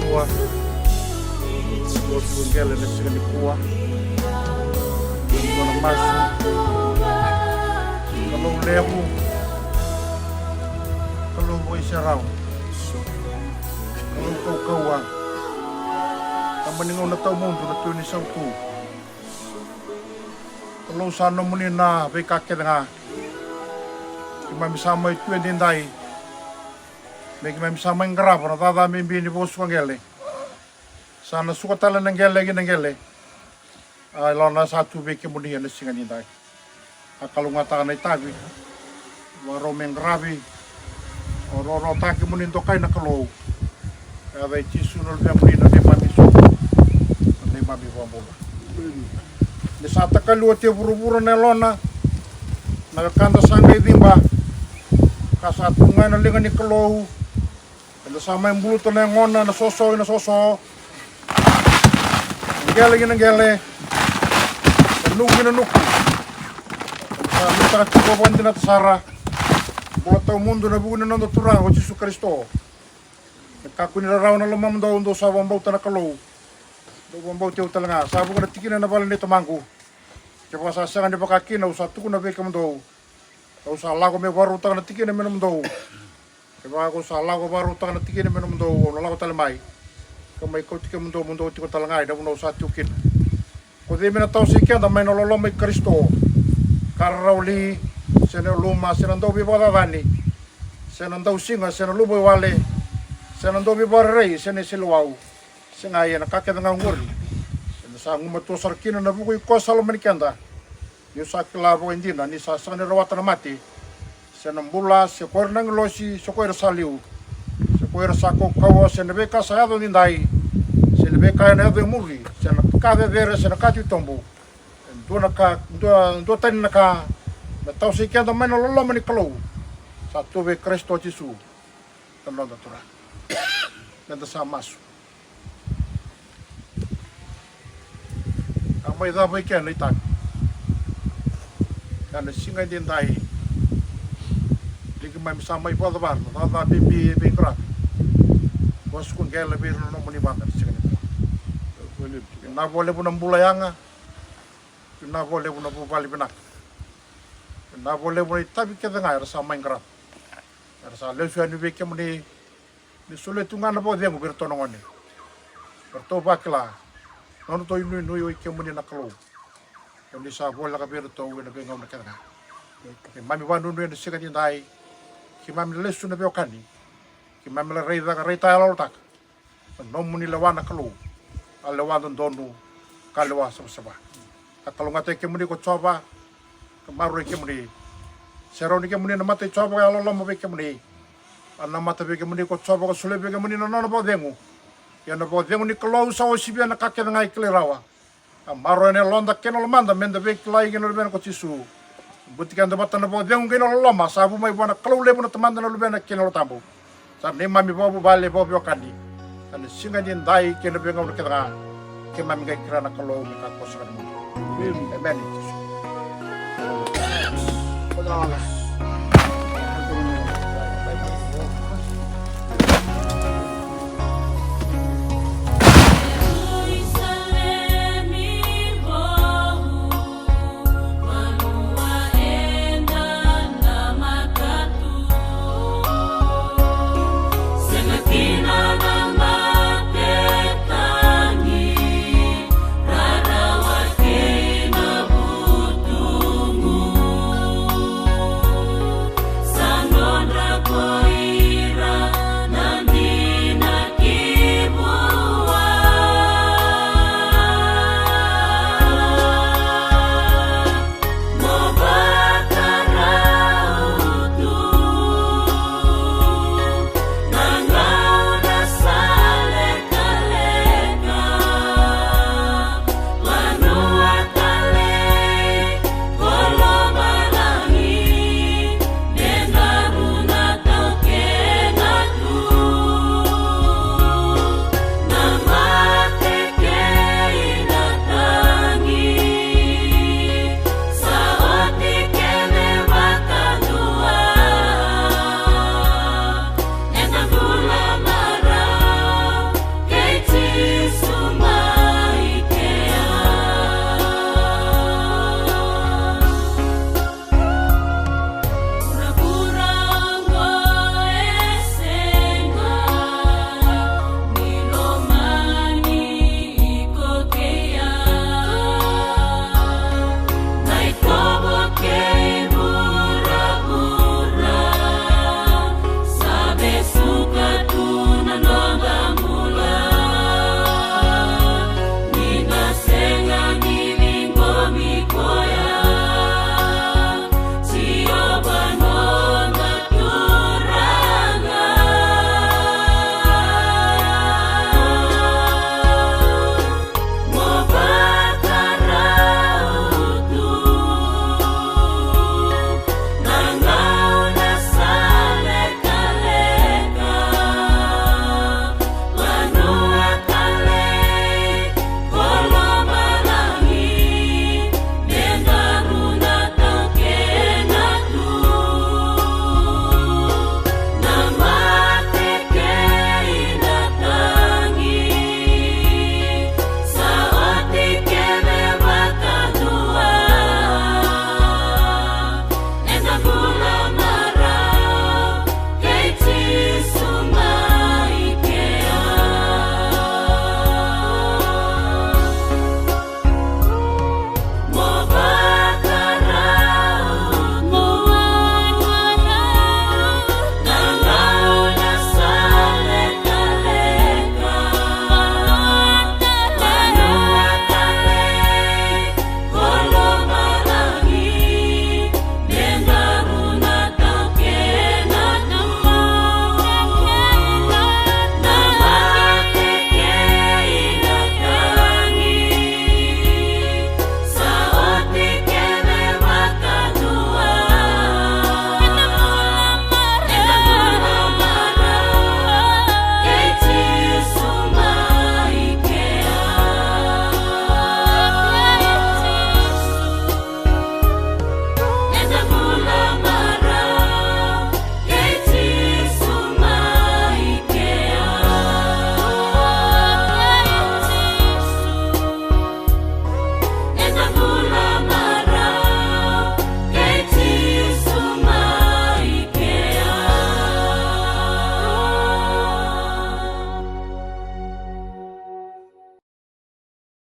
Kua. Kua tu qele na siga ni kua. Kua na masu. Kalou levu. Kalou vaiserau. Kalou kaukauwa. Tamani gauna tawamudu na Tui ni sautu. Kalou sa nomuni na veika kece ga. Keimami sa mai tu edaidai. Me keimami sa mai qarava na caca bibi ni vosu ka qele. Sa na suka tale na qele ki na qele. A ilona sa tu vei kemuni ena siga ni dai. A kalougata na itavi. Vakarau me qaravi. O rorotaki muni dokai na Kalou. Ka vei Jisu na luvemuni na neimami soqo. Na neimami vabula. Ni sa takali oti e vuravura na yalona. Na wekada sa qai ciba. Ka sa tu ga ena liga ni Kalou. Eda sa mai buluta na yagona, na soso ina soso. Na qele ina qele. Na nuku ina nuku. Eda sa lutaka tiko vakadinata sara. Bula tawamudu ena vuku ni noda Turaga o Jisu Karisito. Me kakua ni rarawa na lomamudou, dou sa vakabauta na Kalou. Dou vakabauti au tale ga. Sa vuqa na tikina ena vale nei tamaqu. Kevaka sa sega ni vaka kina, au sa tukuna vei kemudou. Au sa lako me vakarautaka na tikina me nomudou. Kevaka au sa lako vakarautaka na tikina me nomudou, au na lako tale mai. Ka mai kauti kemudou, mo dou tiko tale ga ena vanua au sa tiko kina. Ko cei me na tawasei keda mai na loloma i Karisito? Ka rarawa li, se na yaluma, se na dauveivakacacani, se na dausiga, se na luvaiwale, se na dauveivakarerei, se na iseleiwau. Sega, ia na ka kece ga oqori eda sa gumatua sara kina ena vuku i koya sa lomani keda. Niu sa kila vakaidina ni sa sega ni rawata na mate, se na bula, se ko ira na agilosi, se ko ira sa liu, se ko ira sa kaukauwa, se na veika sa yaco edaidai, se na veika ena yaco e muri, se na ka cecere, se na ka titobu. E dua na ka, dua, dua tani na ka me tawasei keda mai na loloma ni Kalou. Sa tu vei Karisito Jisu na noda Turaga. Meda sa masu. A mai cava i kena itavi. Ia na siga edaidai, ni keimami sa mai vakacavara na cakacaka bibi e veiqaravi. Vosu ka qele vei ira na nomuni vada na siga nikua. Vinaka vakalevu na bula yaga. Vinaka vakalevu na vuvale vinaka. Vinaka vakalevu na itavi kece ga era sa mai qarava. Era sa lesu yani vei kemuni. Ni solia tu ga na vakacegu vei iratou na gone. Eratou vakila na nodratou inuinui o i kemuni na Kalou. Oni sa voleka vei iratou ena veigauna kece ga. Keimami vakanuinui ena siga nidai. Keimami lesu na veiwekani. Keimami lai raica ka raitayaloyalotaka na nomuni lewa na Kalou. A lewa dodonu ka lewa savasava. A kalougata i kemuni ko Jiova, ka maroroi kemuni. Serauni kemuni na mata i Jiova ka yalololoma vei kemuni. A namata vei kemuni ko Jiova ka solia vei kemuni na nona vakacegu. Ia na vakacegu ni Kalou sa uasivia na ka kece ga e kilai rawa. A maroroya na yaloda kei na lomada meda veikilai kei na Luvena ko Jisu. Buti keda vata na vakacegu kei na loloma sa vu mai vua na Kalou levu na Tamada, na Luvena kei na Yalo Tabu. Sa neimami vakavuvale, vakaveiwekani. Sa na siga nidai kei na veigauna kece ga. Keimami qai kerea na Kalou me kakua saka ni mudu. Emeni. Emeni.